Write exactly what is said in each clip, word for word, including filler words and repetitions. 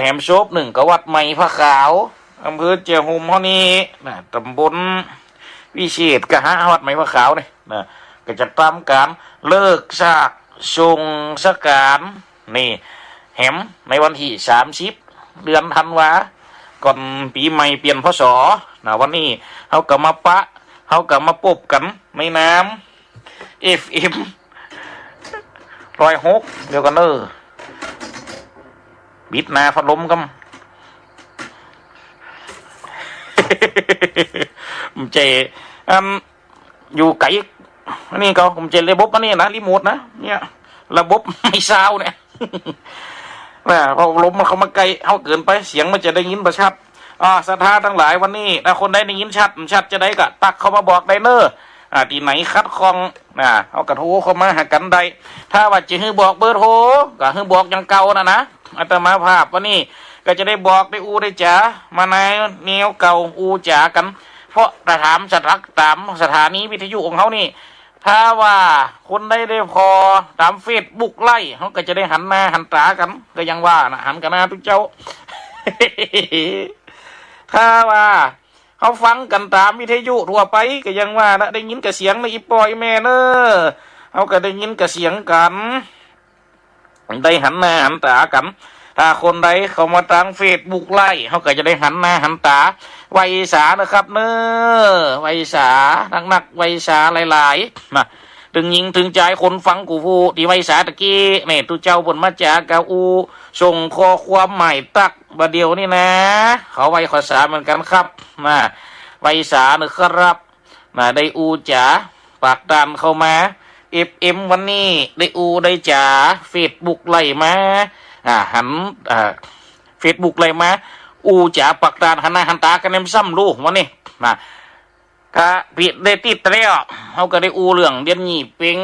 แหมศพนึ่งก็วัดใหม่ผ้าขาว อำเภอเจียโฮมเฮานี่นะ ตำบลวิเศษกะฮะ วัดใหม่ผ้าขาวนี่นะ ก็จะตามก๋านเลิกซากสงสก๋านนี่ แหมในวันตี้สามสิบ เดือนธันวา ก่อนปี๋ใหม่เปลี่ยน พ.ศ. นะ วันนี้เฮาก็มาปะ เฮาก็มาปบกั๋นในนาม เอฟเอ็ม ร้อยหก เดี๋ยวก่อนเน่อ ปิดหน้าพัดลมก่อน มันจะ อัน อยู่ไก๋ อันนี้ก็ มันจะระบบอันนี้นะ รีโมทนะ เนี่ย ระบบไม่ซาวเนี่ย นะ เพราะลมมันเข้ามาใก้เฮาเกินไป เสียงมันจะได้ยินบ่ชัด อ่า ศรัทธาตังหลาย วันนี้ ถ้าคนใดได้ยินชัด บ่ชัดจาใดก็ตั๊กเข้ามาบอกได้เน่อ อ่า ตี้ไหนขัดข้อง อ่า เฮาก็โทรเข้ามาหากั๋นได้ ถ้าว่าจะหื้อบอกเบอร์โทร ก็หื้อบอกอย่างเก่าน่ะนะ อาตมาภาพวันนี้ก็จะได้บอกได้อู้ได้จ๋า มาในแนวเก่า อู้จ๋ากั๋น เพราะถ้าถามสถา ต๋ามสถานีวิทยุของเฮานี่ ถ้าว่าคนใดได้ผ่อต๋ามเฟซบุ๊กไลฟ์ เฮาก็จะได้หันหน้าหันต๋ากั๋น ก็อย่างว่าน่ะ หันกั๋นหน้าตุ๊เจ้า ถ้าว่าเฮาฟังกั๋นต๋ามวิทยุทั่วไป ก็อย่างว่าน่ะ ได้ยินกะเสียงในอีป้ออีแม่เน่อ เฮาก็ได้ยินกะเสียงกั๋น ได้หันหน้าหันต๋ากั๋น ถ้าคนใดเข้ามาตางเฟซบุ๊กไลฟ์ เฮาก็จะได้หันหน้าหันต๋า ไหว้สานะครับเน่อ ไหว้สานักๆ ไหว้สาหลายๆ นะ ตึงญิงตึงจายคนฟังกู้ผู้ตี้ไหว้สาตะกี้ นี่ตุ๊เจ้าเปิ้นมาจ๋ากะอู้ ส่งข้อความมาตั๊กบ่าเดี่ยวนี่นะ ขอไหว้ขอสาเหมือนกั๋นครับ นะ ไหว้สานะครับ นะ ได้อู้จ๋าปากต้านเข้ามา เอฟเอ็ม วันนี้ได้อู้ได้จ๋า เฟซบุ๊กไลฟ์มา อ่า หัน อ่า เฟซบุ๊กไลฟ์มา อู้จ๋าปากต้านหันหน้าหันต๋ากั๋นแหมซ้ำลูกวันนี้ นะ กะปิดได้ติดแล้ว เฮาก็ได้อู้เรื่องเดียนยี่เป็ง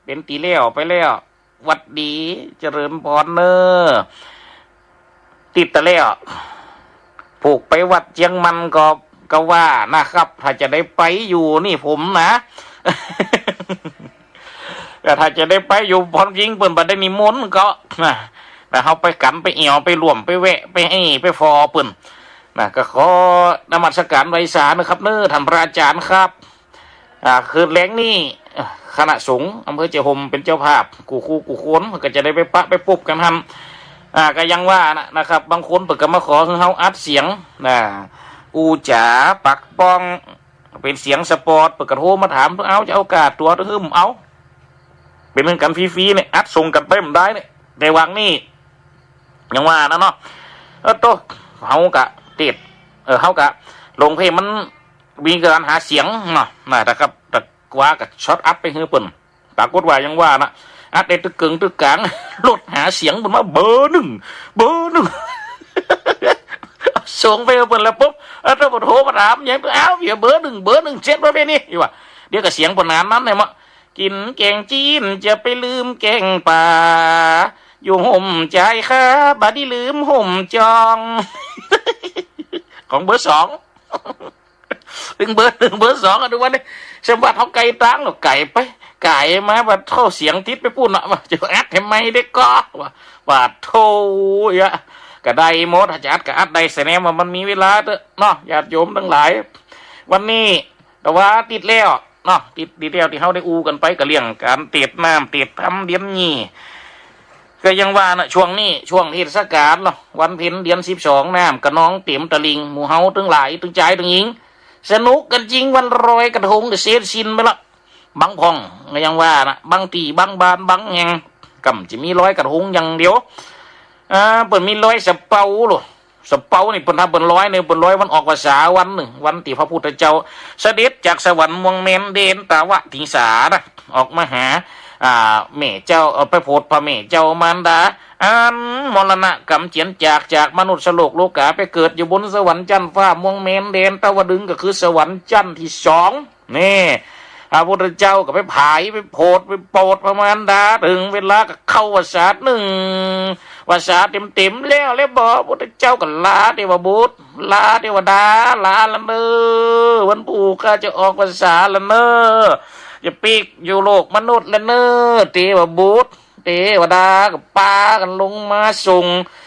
เป๋นตี้แล้วไปแล้ว หวัดดีเจริญพรเน่อ ติดตะแล้ว ผูกไปวัดเจียงมันก็ ก็ว่านะครับ ถ้าจะได้ไปอยู่นี่ผมนะ แต่ถ้าจะได้ไปอยู่ ความจริงเปิ้นบ่ได้นิมนต์ก็นะ แต่เฮาไปกั๋นไปแอ่วไปร่วมไปแวะไปแอ่ไปผ่อเปิ้นนะ ก็ขอนมัสก๋านไหว้สานะครับเน่อ ต้านพระอาจ๋ารย์ครับ อ่า คือแลงนี้ อ่า คณะสงฆ์อำเภอเจียโฮมเป๋นเจ้าภาพ กู้คู่กู้คน ก็จะได้ไปปะไปปบกั๋นหั้น อ่า ก็อย่างว่าน่ะนะครับ บางคนเปิ้นก็มาขอหื้อเฮาอัดเสียง นะ อู้จ๋าปากป้อง เป๋นเสียงสปอต เปิ้นก็โทรมาถาม เอ้า จะเอาก้าตั๋วหื้อ บ่เอา เป๋นหื้อกั๋นฟรีๆ เนี่ย อัดส่งกั๋นไปบ่ได้เนี่ย แต่วางนี้ อย่างว่าน่ะเนาะ เออ โต เฮาก็เตรียม เออ เฮาก็ลงเพจมัน มีก๋านหาเสียงเนาะ นะ แต่ครับ แต่ว่าก็ช็อตอัพไปหื้อเปิ้น ปรากฏว่าอย่างว่าน่ะ อัดได้ตึกเกิ่งตึกก๋าง รถหาเสียงเปิ้นมา เบอร์หนึ่ง เบอร์หนึ่ง ส่งไปหื้อเปิ้นแล้วปุ๊บ เออ เปิ้นโทรมาถาม ยัง เอ้า เดี๋ยวเบอร์หนึ่ง เบอร์หนึ่ง เช็ดไว้เป๋นนี่ ว่า เดี๋ยวก็เสียงเปิ้นนานนั้นเนี่ยมะ กิ๋นแก๋งจี๋น จะไปลืมแก๋งป๋า อยู่ฮ่มจายคา บ่ดีลืมฮ่มจอง ของเบอร์สอง ตึงเบอร์หนึ่ง เบอร์สอง อะ ดูวันนี้ สมบัติเฮาไก๋ตางแล้ว ไก๋ไป ไก๋มา บ่าเข้าเสียงติดไปปู๊นน่ะ ว่าจะอัดหื้อใหม่ได้ก่อ ว่า ว่าโธ่ อะ ก็ได้หมด จะอัดก็อัดได้ แสดงว่ามันมีเวลาเต๊อะเนาะ ญาติโยมตังหลาย วันนี้ แต่ว่าติดแล้วเนาะ ติด ติดแล้วตี้เฮาได้อู้กั๋นไป ก็เรื่องก๋านเตศน้ำเตศธรรมเดียนยี่ ก็อย่างว่าน่ะ ช่วงนี้ ช่วงเทศกาลเนาะ วันเพ็ญเดือนสิบสอง น้ำก็นองเต๋มตะลิ่ง หมู่เฮาตึงหลาย ตึงจายตึงญิง สนุกกั๋นจริง วันลอยกระทงก็เสร็จสิ้นไปละ บางพ่องก็อย่างว่าน่ะ บางตี้ บางบ้าน บางแห่ง ก่ำจะมีลอยกระทงอย่างเดียว อ่า เปิ้นมีลอยสะเปาโล สะเปานี่เปิ้น ถ้าเปิ้นลอยนี่ เปิ้นลอยวันออกพรรษาวันนึ่ง วันตี้พระพุทธเจ้าเสด็จจากสวรรค์เมืองแมนแดนตาวะถิงสานะ ออกมาหา อ่า แม่เจ้า เอ่อ ไปโผดพระแม่เจ้ามารดา อันมรณะก๋ำเจียรจาก จากมนุษย์โลกโลก๋า ไปเกิดอยู่บนสวรรค์จั๊นฟ้า เมืองแมนแดนตาวดึง ก็คือสวรรค์จั๊นตี้สอง นี่ พระพุทธเจ้าก็ไปผาย ไปโผด ไปโปรดพระมารดา เถิงเวลาก็เข้าพรรษานึ่งพรรษาเต๋มๆ แล้ว แล้วบ่ พุทธเจ้าก็ลาเตวบุตร ลาเตวดา ลาละเน่อ วันพูกก็จะออกพรรษาละเน่อ จะปิ๊กอยู่โลกมนุษย์ละเน่อ เตวบุตร เตวดาก็ปากั๋นลงมาส่ง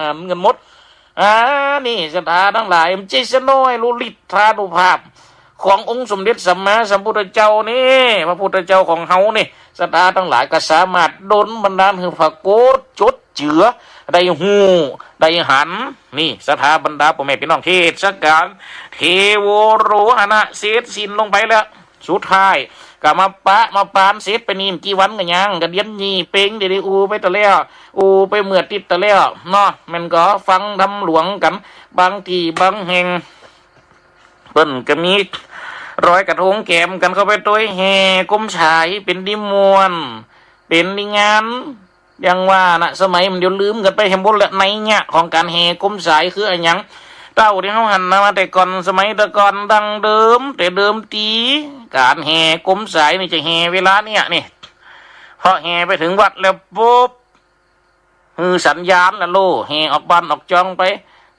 หันกั๋นหมด อ่า นี่ศรัทธาตังหลาย บ่ใจ้ซะน้อย ฮู้ฤทธานุภาพขององค์สมเด็จสัมมาสัมพุทธเจ้านี่ พระพุทธเจ้าของเฮานี่ ศรัทธาตังหลาย ก็สามารถดลบันดาลหื้อผะโกศจดเจือ ได้ฮู้ ได้หัน นี่ศรัทธาบรรดาป้อแม่ปี้น้อง เทศกาลเทโวโรหณะ เสร็จสิ้นลงไปแล้ว สุดท้ายก็มาปะมาปานเสร็จไปนี่ บ่กี่วันก็ยัง ก็เดือนยี่เป๋ง เดี๋ยวได้อู้ไปตะแล้ว อู้ไปเมื่อติ๊ดตะแล้วเนาะ แม่นก่อ ฟังธรรมหลวงกั๋น บางตี้บางแห่ง เปิ้นก็มีลอยกระทงแกมกั๋นเข้าไปตวย แห่โคมสาย เป๋นตี้ม่วน เป๋นตี้งาน อย่างว่านะ สมัยมันเดี๋ยวลืมกั๋นไปแหมหมดแล้ว นัยยะของก๋านแห่โคมสายคืออะหยัง เต้าตี้เฮาหันมาแต่ก่อน สมัยแต่ก่อนดั้งเดิม แต่เดิมที ก๋านแห่โคมสายนี่จะแห่เวลาเนี่ยนี่ พอแห่ไปเถิงวัดแล้วปุ๊บ หื้อสัญญาณละโล แห่ออกบ้านออกจองไป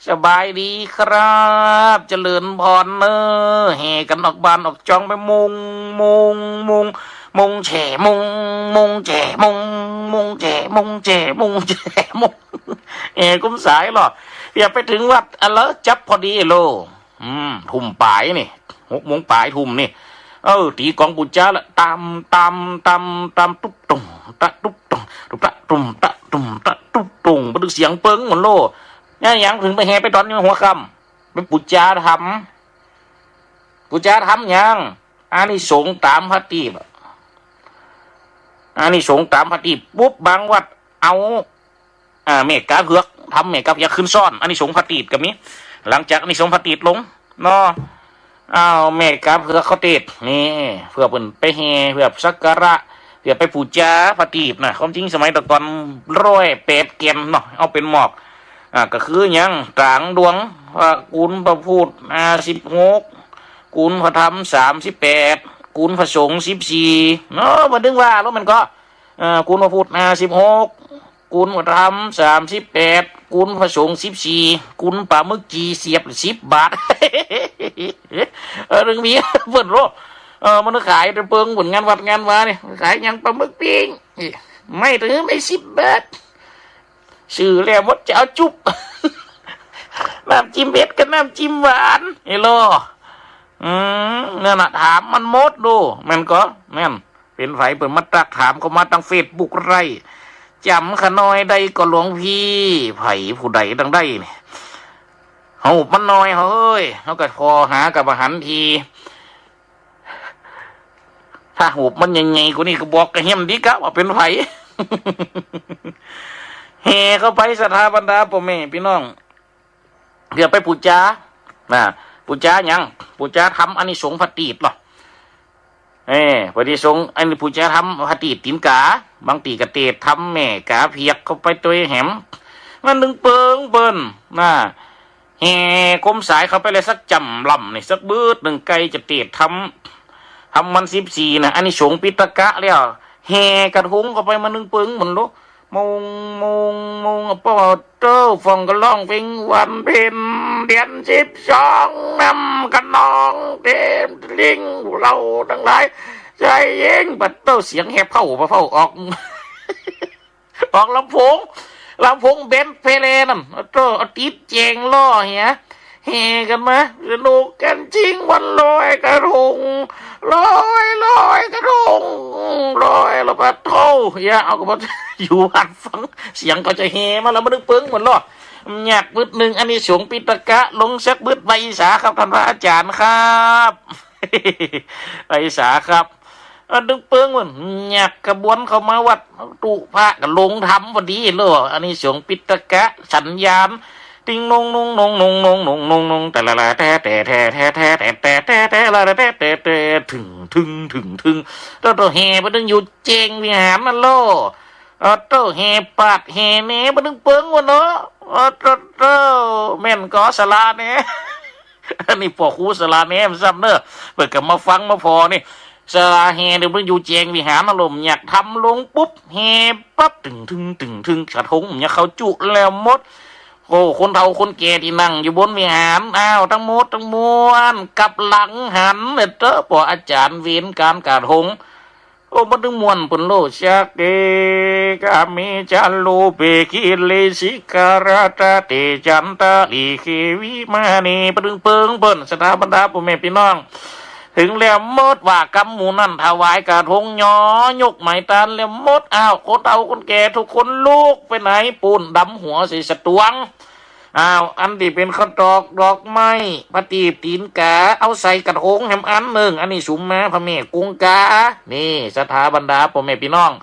สบายดีครับ เจริญพรเน่อ แห่กั๋นออกบ้านออกจองไป มุง มุง มุง มุงแฉ่มุง มุงแฉ่มุง มุงแฉ่มุงแฉ่มุงแฉ่มุง แห่โคมสายลอ เปียบไปเถิงวัด อะเลอ จับพอดีโล อืม ทุ่มป๋ายนี่ หกโมงป๋ายทุ่มนี่ เออ ตี๋กองปู๋จาละ ตำ ตำ ตำ ตำ ตุ๊บตุ๊ง ตะตุ๊บตุ๊ง ตุ๊บตะตุ๊ม ตะตุ๊ม ตะตุ๊บตุ๊ง บ่าตึงเสียงเปิงหมดโล เนี่ย หยังเถิงไปแห่ไปต๋อนนี้หัวค่ำ ไปปู๋จาธรรม ปู๋จาธรรมหยัง อานิสงส์ต๋ามพระตีปอะ อานิสงส์ต๋ามพระตีปปุ๊บ บางวัดเอา อ่า แม่ก๋าเผือก ทำแม่ก๋าเผือกขึ้นซ้อน อานิสงส์พระตีปก็มี หลังจากอานิสงส์พระตีปลงเนาะ เอาแม่ก๋าเผือกเข้าเตสน์นี่ เปื้อเปิ้นไปแห่ เปื้อสักการะ เปื้อไปปู๋จาพระตีปนะ ความจริงสมัยแต่ก่อนร้อยแปดแก่นเนาะ เอาเป๋นหมอก อ่า ก็คือหยัง ตางดวง พระกุณพระพุทธ ห้าสิบหก กุณพระธรรม สามสิบแปด กุณพระสงฆ์ สิบสี่ เนาะ บ่าตึงว่าแล้วมันก็ เอ่อ กุณพระพุทธ ห้าสิบหก กุณพระธรรม สามสิบแปด กุณพระสงฆ์ สิบสี่ กุณปลาหมึกจี่เสียบ สิบบาท เออ เถิงมีเปิ้นโล เออ มันขายแต่เปิง เปิ้นงานวัดงานวานี่ ขายหยัง ปลาหมึกปิ้ง นี่ ไม่ถือ ไม่ สิบบาท ซื้อแล้วหมดจะเอาจุ๊บ น้ำจิ้มเผ็ดกับน้ำจิ้มหวาน ไอ้โล อืม นั่นน่ะ ถามมันหมดโล แม่นก่อ แม่น เป๋นใผเปิ้นมาตักถามเข้ามาตางเฟซบุ๊กได้ จ๋ำข้าน้อยได้ก่อหลวงพี่ ใผผู้ใดตังได้นี่ เฮามันน้อยเฮ้ย เฮาก็ผ่อหากับ่หันที ถ้าฮูปมันใหญ่ๆ กว่านี้ก็บอกกระเฮี้ยมดีกะว่าเป๋นใผ แห่เข้าไปศรัทธาบรรดาป้อแม่ปี้น้อง เปื้อไปปู๋จา นะ ปู๋จาหยัง ปู๋จาธรรมอานิสงส์พระตีปเนาะ เอ้ พระอานิสงส์ อันนี้ปู๋จาธรรมพระตีปตี๋นก๋า บางตี้ก็เตสน์ทำแม่ก๋าเผือกเข้าไปตวยแหม มันนึ่งเปิงเปิ้น นะ แห่โคมสายเข้าไปแล้วสักจ๋ำลำนี่ สักบึดนึ่งใก้จะเตสน์ทำ ทำวันสิบสี่นะ อานิสงส์ปิฎกะแล้ว แห่กระทงเข้าไปมานึ่งเปิงหมดโล มุง มุง มุง โอ้โต้ ฟ้องก็ฮ้องเพลงวันเพ็ญเดือนสิบสอง น้ำคะนองเต็มตลิ่ง เฮาตังหลายใจ๋เย็น ปะโต้ เสียงแหบเผ่า ปะเผ่าออก ออกลำโพง ลำโพงเบนซ์เพลย์นั่น โอ้โต้ เอาติ๊บแจ๋งล้อเหีย แห่กั๋นมา สนุกกั๋นจริงวันลอยกระทง ลอย ลอยกระทง ลอยละปะโต้ เหีย เอาก็บ่อยู่หั้นฟัง เสียงเขาจะแห่มาแล้ว บ่านึ่งเปิงหมดโล ยากบึดนึ่ง อานิสงส์ปิฎกะ ลงสักบึด ไหว้สาครับ ต้านพระอาจ๋ารย์ครับ ไหว้สาครับ เออ ตึงเปิงมัน หยักขบวนเข้ามาวัด ตุ๊พระก็ลงธรรมพอดีเลย อานิสงส์ปิฎกสัญญาณ ติ๊งนงนงนงนงนงนงนงนง แต่ละละ แต่แต่แต่แต่แต่แต่แต่แต่ละละ แต่แต่แต่ ถึงถึงถึงถึง โต้ โต้ แห่ไปตึงอยู่แจ้งวิหารนั่นโล เออ โต้ แห่ปาดแห่แหนไปตึงเปิงวันเนาะ เออ โต้ โต้ แม่นก่อ สาระแหน อันนี้ป้อครูสาระแหนมันซ้ำเน่อ เปิ้นก็มาฟังมาผ่อนี่ สาระแหนเนี่ยมันอยู่แจ้งวิหารอารมณ์ หยักธรรมลงปุ๊บ แห่ปั๊บ ตึงตึงตึงตึง กระทงมันหยักเข้าจุแล้วหมด โอ้ คนเฒ่าคนแก่ตี้นั่งอยู่บนวิหาร อ้าว ตึงหมดตึงมวล กลับหลังหันเน่อเต๊อะ ป้ออาจ๋ารย์เวรก๋านกระทง โอ้ มันตึงม่วนเปิ้นโล สักเก กาเม จารูป เปกิเลสิการาตะ เตจันตะลีเค วิมาเน ปะตึงเปิงเปิ้น ศรัทธาบรรดาป้อแม่ปี้น้อง เถิงแล้วหมด ว่ากำหมู่นั้น ถวายกระทงหยอ ยกไหม้ตานแล้วหมด อ้าว คนเฒ่าคนแก่ทุกคนลุกไปไหนปู้น ดำหัวใส่สตวง อ้าว อันตี้เป๋นข้าวตอกดอกไม้ ประตีปตี๋นกา เอาใส่กระทงแหมอันนึ่ง อันนี้สุมมาพระแม่คงคา นี่ ศรัทธาบรรดาป้อแม่ปี้น้อง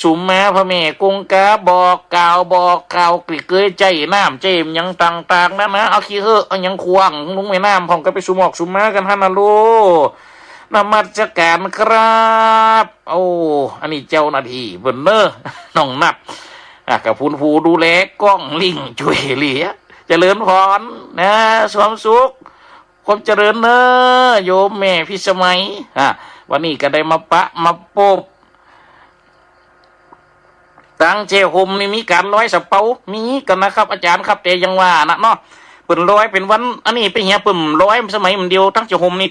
สุมมาพระแม่คงคา บอกกล่าวบอกข่าว ตี้เกยใจ๊น้ำใจ๊หยังต่างๆ นานา เอาขี้เหื้อเอาหยังขว้างลงแม่น้ำพ่อง ก็ไปสุมออกสุมมากั๋นหั้นน่ะโล นมัสก๋านครับ โอ้ อันนี้เจ้าหน้าตี้เปิ้นเน่อ น้องนัด อ่ะ กับผู้ดูแลก้องลิงก์จ้วยเหลือ เจริญพรนะ ความสุข ความเจริญเน่อ โยมแม่พิสมัย อ่ะ วันนี้ก็ได้มาปะมาปบ ตังเจ้าห่มนี่มีก๋านลอยสะเปา มีกั๋นนะครับ อาจ๋ารย์ครับ แต่ยังว่านะเนาะ เปิ้นลอยเป๋นวัน อันนี้ไปเหียเปิ้นลอยสมัยมันเดียว ตังเจ้าห่มนี่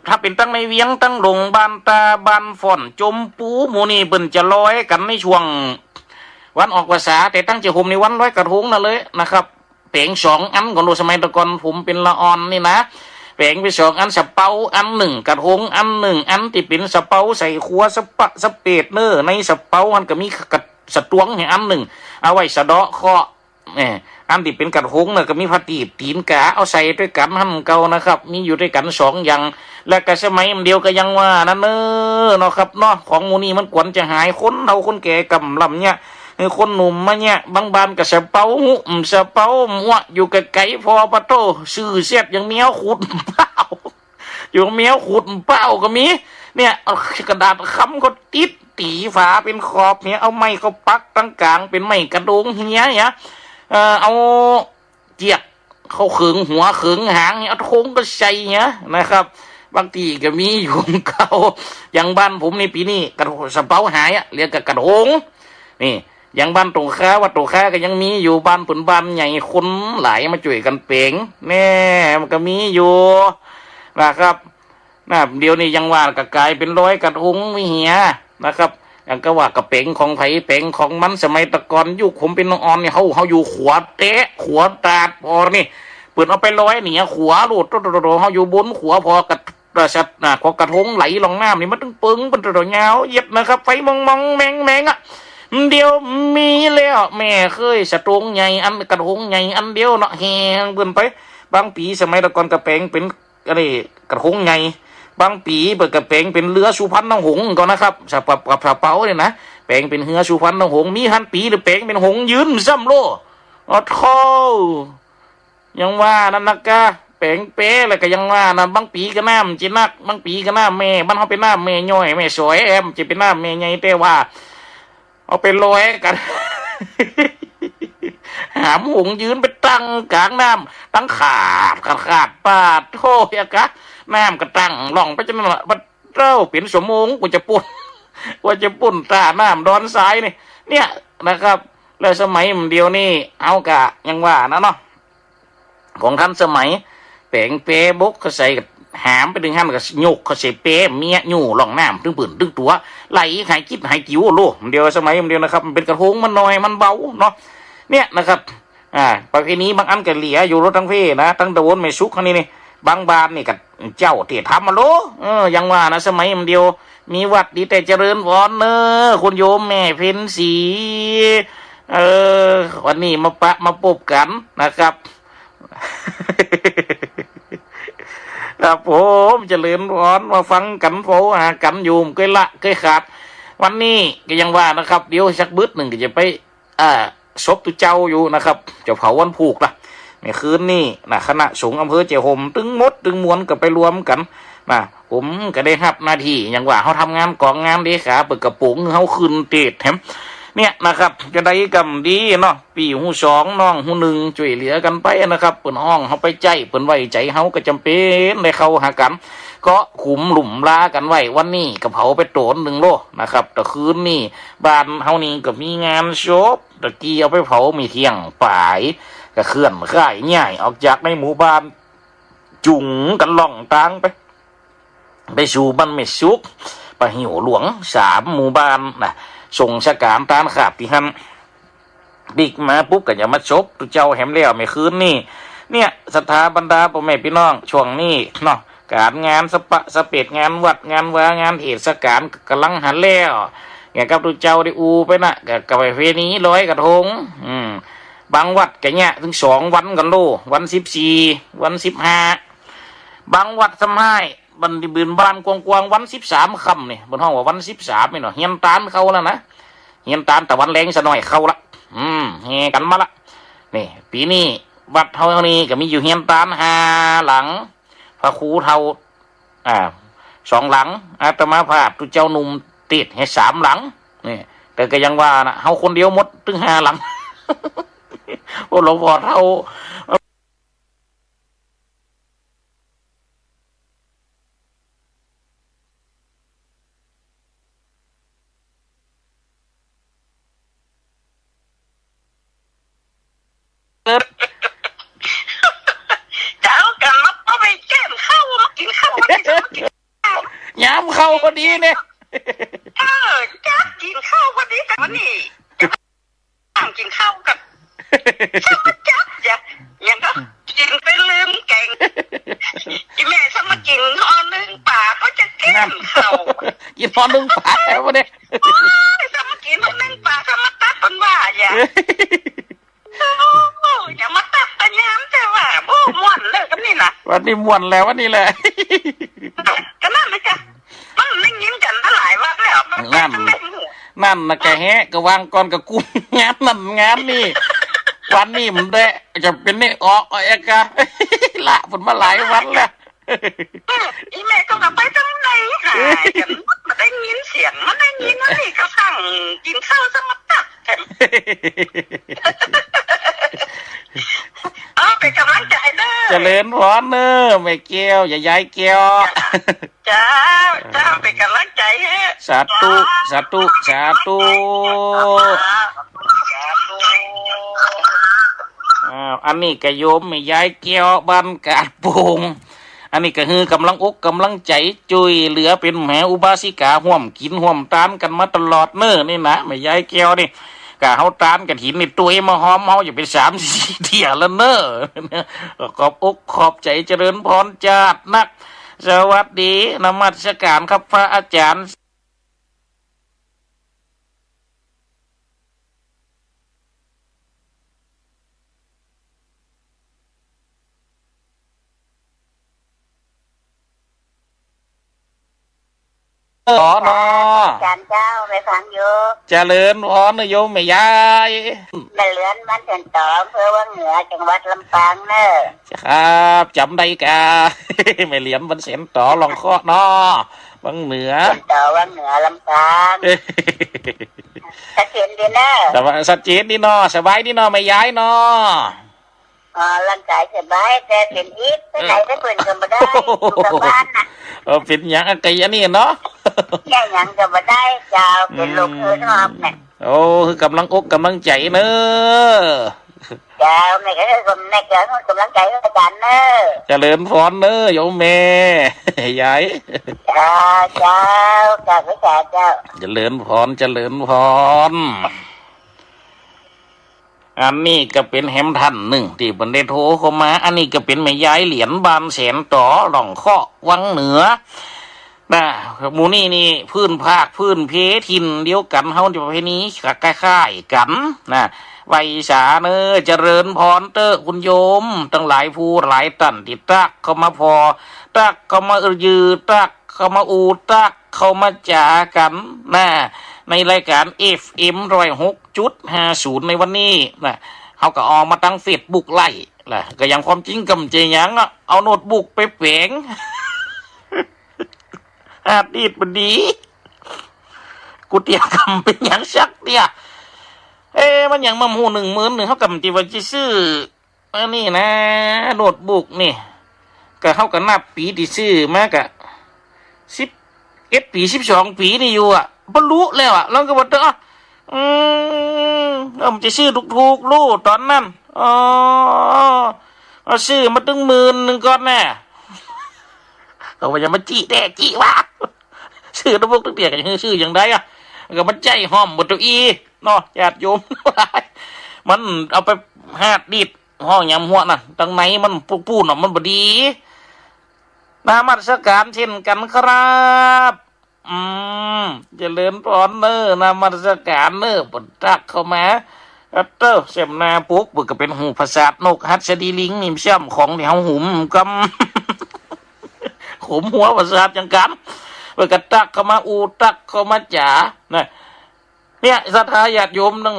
ถ้าเป๋นตังในเวียง ตังหลงบ้านตา บ้านฝ่อน จมปู หมู่นี่เปิ้นจะลอยกั๋นในช่วงวันออกพรรษา แต่ตังเจ้าห่มนี่วันลอยกระทงนั่นเลยนะครับ แป๋งสองอันก่อนโล สมัยแต่ก่อนผมเป๋นละอ่อนนี่นะ แป๋งไปสองอัน สะเปาอันนึ่ง กระทงอันนึ่ง อันตี้เป๋นสะเปาใส่ขัวสะปะสะเปดเน่อ ในสะเปามันก็มีกระ สตวงแหมอันนึ่ง เอาไว้สะเดาะเคราะห์ แหม อันตี้เป๋นกระทงเน่อก็มีประตีปตี๋นกา เอาใส่ตวยกั๋นหั้นเก่านะครับ มีอยู่ตวยกั๋นสองอย่าง และก็สมัยมันเดียวก็ยังว่านั้นเน่อเนาะครับเนาะ ของหมู่นี้มันควรจะหาย คนเฒ่าคนแก่กำลังเนี่ย เออ คนหนุ่มมาเนี่ย บางบ้านก็สะเปาหุบ สะเปาหัว อยู่ไก๋ๆ ผ่อปะโต้ ซื่อเสียดยังแมวขุดเป้า อยู่แมวขุดเป้าก็มี เนี่ย เอากระดาษค้ำก็ติด ตี๋ฝาเป๋นขอบเนี่ย เอาไม้ก็ปักตังก๋าง เป๋นไม้กระโดงเหียเนี่ย เอ่อ เอาเจียกเข้าเขิงหัวเขิงหางเนี่ย เอาธงก็ใส่เนี่ยนะครับ บางตี้ก็มีอยู่เก่า อย่างบ้านผมนี่ปี๋นี้กระทง สะเปาหายอะ เหลือก็กระทง นี่ อย่างบ้านตรงข้า วัดตรงข้าก็ยังมีอยู่ บ้านเปิ้นบ้านใหญ่ คนหลายมาจ้วยกั๋นแป๋ง แน่ มันก็มีอยู่นะครับ นะ เดี๋ยวนี้ยังว่าก็ก๋ายเป๋นลอยกระทงไปเหียนะครับ อย่างก็ว่าก็แป๋งของใผแป๋งของมัน สมัยแต่ก่อนยุคผมเป๋นอ่อนๆ เนี่ย เฮา เฮาอยู่ขัวแต๊ ขัวตาดผ่อนี่ เปิ้นเอาไปลอยเหนือขัวโลด โตๆๆ เฮาอยู่บนขัวผ่อกระ เอ่อ สัตว์ อ่า ผ่อกระทงไหลลงน้ำนี่มันตึงเปิงเปิ้นตัวยาวเหยียดนะครับ ไฟมองๆ แมงๆ อะ เดี๋ยวมีแล้ว แม่เคย สตวงใหญ่อัน กระทงใหญ่อันเดียวเนาะ แห่เปิ้นไป บางปี๋สมัยแต่ก่อนก็แป๋งเป๋น อันนี้กระทงใหญ่ บางปี๋เปิ้นก็แป๋งเป๋นเฮือสุพรรณหงส์ก่อนนะครับ สะ กับ กับสะเปาเนี่ยนะ แป๋งเป๋นเฮือสุพรรณหงส์ มีหั้นปี๋หนึ่งแป๋งเป๋นหงส์ยืนซ้ำโล อ้อโธ่ ยังว่านั้นนะกะ แป๋งแป๊แล้วก็ยังว่านะ บางปี๋ก็น้ำจะนัก บางปี๋ก็น้ำแม่ บ้านเฮาเป๋นน้ำแม่ย้อยแม่สวย แอมจะเป๋นน้ำแม่ใหญ่ แต่ว่า เอาไปลอยกั๋น หามหงส์ยืนไปตั้งก๋างน้ำ ตั้งขาด ขาด ขาด ปาดโธ่ เหียกะ น้ำก็ตั้งล่องไปจังนั้นละ ปะเต้า เป๋นชั่วโมงกว่าจะปู้น กว่าจะปู้นต้าน้ำดอนทรายนี่ เนี่ยนะครับ แล้วสมัยมันเดียวนี่ เฮาก็ยังว่านะเนาะ ของทันสมัย แป๋งแป๊บกเข้าใส่ก็หามไปตึงหั้นก็ยกเข้าใส่แป๊เมียอยู่ล่องน้ำตึงปื้นตึงตั๋ว ไหลหายจิ๊ดหายจิ๋วโล เดี๋ยวสมัยเดียวนะครับ มันเป๋นกระทงมันน้อยมันเบาเนาะ เนี่ยนะครับ อ่า ประเพณีบางอันก็เหลืออยู่โลตังเพนะ ตังตำบลแม่สุขนี่นี่ บางบ้านนี่ก็เจ้าตี้ทำมาโล เออ ยังว่านะ สมัยมันเดียว มีวัดดีแต่เจริญพรเน่อ คุณโยมแม่เพ็ญศรี เออ วันนี้มาปะมาปบกั๋นนะครับ ครับผมเจริญพร มาฟังกั๋น เฝ้าหากั๋นอยู่ บ่เกยละเกยขาด วันนี้ก็ยังว่านะครับ เดี๋ยวสักบึดนึ่งก็จะไป อ่า ศพตุ๊เจ้าอยู่นะครับ จะเผาวันพูกนะ ในคืนนี้นะ คณะสงฆ์อำเภอแจ่ห่มตึงหมดตึงมวลก็ไปรวมกั๋นนะ ผมก็ได้ฮับหน้าตี้ อย่างว่าเฮาทำงานก๋องงานเลขา เปิ้นก็ป๋งหื้อเฮาขึ้นเตสแถม เนี่ยนะครับ จะได้กำดีเนาะ ปี้ฮู้สอง น้องฮู้นึ่ง จ้วยเหลือกั๋นไปนะครับ เปิ้นฮ้องเฮาไปใจ๊ เปิ้นไว้ใจ๋เฮาก็จ๋ำเป๋นได้เข้าหากั๋น ก็ขุมลุ่มลากั๋นไว้ วันนี้ก็เผาไปโต๋นนึ่งโลนะครับ แต่คืนนี้บ้านเฮานี่ก็มีงานศพ ตะกี้เอาไปเผาเมื่อเที่ยงป๋าย ก็เคลื่อนย้าย ย้ายออกจากในหมู่บ้าน จุงกั๋นล่องตางไป ไปสู่บ้านแม่สุก ป่าหิ้วหลวง สามหมู่บ้านนะ ส่งสการตานขาบตี้หั้น ปิ๊กมาปุ๊บก็จะมาศพตุ๊เจ้าแหมแล้วเมื่อคืนนี้ เนี่ย ศรัทธาบรรดาป้อแม่ปี้น้อง ช่วงนี้เนาะ ก๋านงานสะปะสะเปด งานวัดงานวา งานเทศกาลก๋ำลังหันแล้ว เนี่ยกับตุ๊เจ้าได้อู้ไปนะ ก็ ก็ประเพณีลอยกระทง อืม บางวัดก็เนี่ย เถิงสองวันกั๋นโล วันสิบสี่ วันสิบห้า บางวัดซ้ำฮ้าย บัดนี้เปิ้นบ้านกว้างๆ วันสิบสามค่ำนี่ เปิ้นฮ้องว่าวันสิบสามนี่เนาะ เฮียนตานเข้าแล้วนะ เฮียนตานตะวันแลงซะหน้อยเข้าละ อืม แห่กั๋นมาละ นี่ ปี๋นี้วัดเฮานี่ก็มีอยู่เฮียนตานห้าหลัง พระครูเฒ่า อ่า สองหลัง อาตมาภาพตุ๊เจ้าหนุ่มเตสแหมสามหลัง นี่ แต่ก็ยังว่านะ เฮาคนเดียวหมดตึงห้าหลัง โอ้ หลวงพ่อเฒ่า เจ้ากั๋นมา เอาไปแก้มข้าว มากิ๋นข้าว วันนี้จะมากิ๋นข้าว ยามข้าวพอดีเนี่ย เออ จั๊กกิ๋นข้าวพอดีกั๋นวันนี้ จะมากิ๋นข้าวกั๋น จะมาจั๊ก อย่า อย่างก็กิ๋นไปลืมแก๋ง อีแม่จะมากิ๋นห่อนึ่งป๋าก็จะแก้มข้าว กิ๋นห่อนึ่งป๋าแล้ววันนี้ โอ้ย จะมากิ๋นห่อนึ่งป๋า จะมาตั๊กเปิ้นว่า อย่า โอ้ อย่ามาตั๊กตะยามแต่ว่า โอ้ ม่วนเลยวันนี้นะ วันนี้ม่วนแล้ว วันนี้แหละ ก็นั่นแหละจ้ะ มันได้ยินกั๋นมาหลายวันแล้ว มันไป นั่น ทางไหนหมู่ นั่นนะ แกแฮะ ก็วางก่อนก็กุมงานนั่นงานนี่ วันนี้มันได้ จะเป๋นนี่ออก เอาเอกะ ละเปิ้นมาหลายวันแล้ว เออ อีแม่ก็ว่าไปตางไหนหายกั๋น บ่ได้ยินเสียง บ่ได้ยินอันนี้ก็สั่งกิ๋นข้าวสมัครตัก เอาเป๋นก๋ำลังใจ๋เน่อ เจริญพรเน่อ แม่แก้ว ยาย ยายแก้ว เจ้า เจ้า เป๋นก๋ำลังใจ๋หื้อ สาธุ สาธุ สาธุ อ้าว อันนี้ก็โยมแม่ยายแก้วบ้านกาดโป่ง อันนี้ก็หื้อก๋ำลังอกก๋ำลังใจ๋ จ้วยเหลือเป๋นมหาอุบาสิกา ฮ่วมกิ๋นฮ่วมตานกั๋นมาตลอดเน่อ นี่นะ แม่ยายแก้วนี่ ก็เฮาตานกฐินนี่ ตวยมาฮอมเฮาอยู่เป๋นสามสี่เตื้อแล้วเน่อ ขอบอกขอบใจ๋ เจริญพรจาดนัก สวัสดี นมัสการครับพระอาจ๋ารย์ เออ เนาะ อาจ๋ารย์เจ้า ไปฟังอยู่ เจริญพรเน่อโยมแม่ยาย แม่เหลือน บ้านแสนต๋อ อำเภอวังเหนือ จังหวัดลำปางเน่อ ครับ จ๋ำได้ก่ะ แม่เหลือน บ้านแสนต๋อ ล่องเคาะเนาะ วังเหนือ แสนต๋อ วังเหนือ ลำปาง ชัดเจนดีเน่อ แต่ว่าชัดเจนดีเนาะ สบายดีเนาะ แม่ยายเนาะ อ๋อ ร่างก๋ายสบาย แต่เป๋นอิด ไปไหนไปเปิ้นก็บ่ได้ อยู่กับบ้านน่ะ เออ เป๋นหยังอะไก่อันนี้เนาะ เนี่ยหยังก็บ่ได้เจ้า เป๋นโรค อืม หืดหอบเนี่ย โอ้ หื้อก๋ำลังอกก๋ำลังใจ๋เน่อ เจ้า แม่ก็หื้อ แม่ก็หื้อก๋ำลังใจ๋หื้ออาจ๋ารย์เน่อ เจริญพรเน่อโยมแม่ยาย เจ้า เจ้า เจ้า เจ้า เจ้า เจริญพร เจริญพร อันนี้ก็เป๋นแหมท่านนึ่งตี้เปิ้นได้โทรเข้ามา อันนี้ก็เป๋นแม่ยายเหรียญบ้านแสนต๋อ ล่องเคาะ วังเหนือ นะ หมู่นี้นี่พื้นภาคพื้นเพถิ่นเดียวกั๋น เฮาจะประเพณีคล้ายๆ กั๋นนะ ไหว้สาเน่อ เจริญพรเต๊อะคุณโยมตังหลายผู้หลายต้านตี้ตั๊กเข้ามาผ่อ ตั๊กเข้ามายือ ตั๊กเข้ามาอู้ ตั๊กเข้ามาจ๋ากั๋นนะ ในรายก๋าน เอฟเอ็ม ร้อยหกจุดห้าศูนย์ ในวันนี้นะ เฮาก็ออกมาตังเฟซบุ๊กไลฟ์นะ ก็อย่างความจริงก็บ่ใจ้หยังอะ เอาโน้ตบุ๊กไปแป๋ง ฮาร์ดดิสก์บ่ดี กูเตียกำเป๋นหยังสักเตื้อ เอ๊ะ มันหยังมาหมู่นึ่งหมื่นนึ่ง เฮากำตี้ว่าจะซื้อ อันนี้นะ โน้ตบุ๊กนี่ ก็เฮาก็นับปี๋ตี้ซื้อมาก็ สิบเอ็ดปี๋ สิบสองปี๋นี่อยู่อะ บ่ฮู้แล้วอะ แล้วก็ว่า เอ้อ อืม เออ มันจะซื้อถูกๆ ลู้ต๋อนนั้น อ๋อ เอาซื้อมาตึงหมื่นนึ่งก่อนแน่ เขาว่าอย่ามาจี้แต๊จี้วะ ซื้อโน้ตบุ๊กตึงเตื้อก็ยังซื้ออย่างใดอะ ก็มันใจ๊ห้อมบ่เต้าอี้เนาะ ญาติโยม มันเอาไปฮาร์ดดิสก์ ฮ้องหยังหัวน่ะ ตังในมันปู้ๆ น่ะ มันบ่ดี นมัสก๋านเช่นกั๋นครับ อืม เจริญพรเน่อ นมัสก๋านเน่อ เปิ้นตั๊กเข้ามา อะเต๊อะ แซมหน้าปก เปิ้นก็เป๋นหูปราสาทนกหัสดีลิงนี่ แซมของตี้เฮาหุมกำ หุมหัวปราสาทจังกำ เปิ้นก็ตั๊กเข้ามาอู้ ตั๊กเข้ามาจ๋า นะ เนี่ย ศรัทธาญาติโยมตัง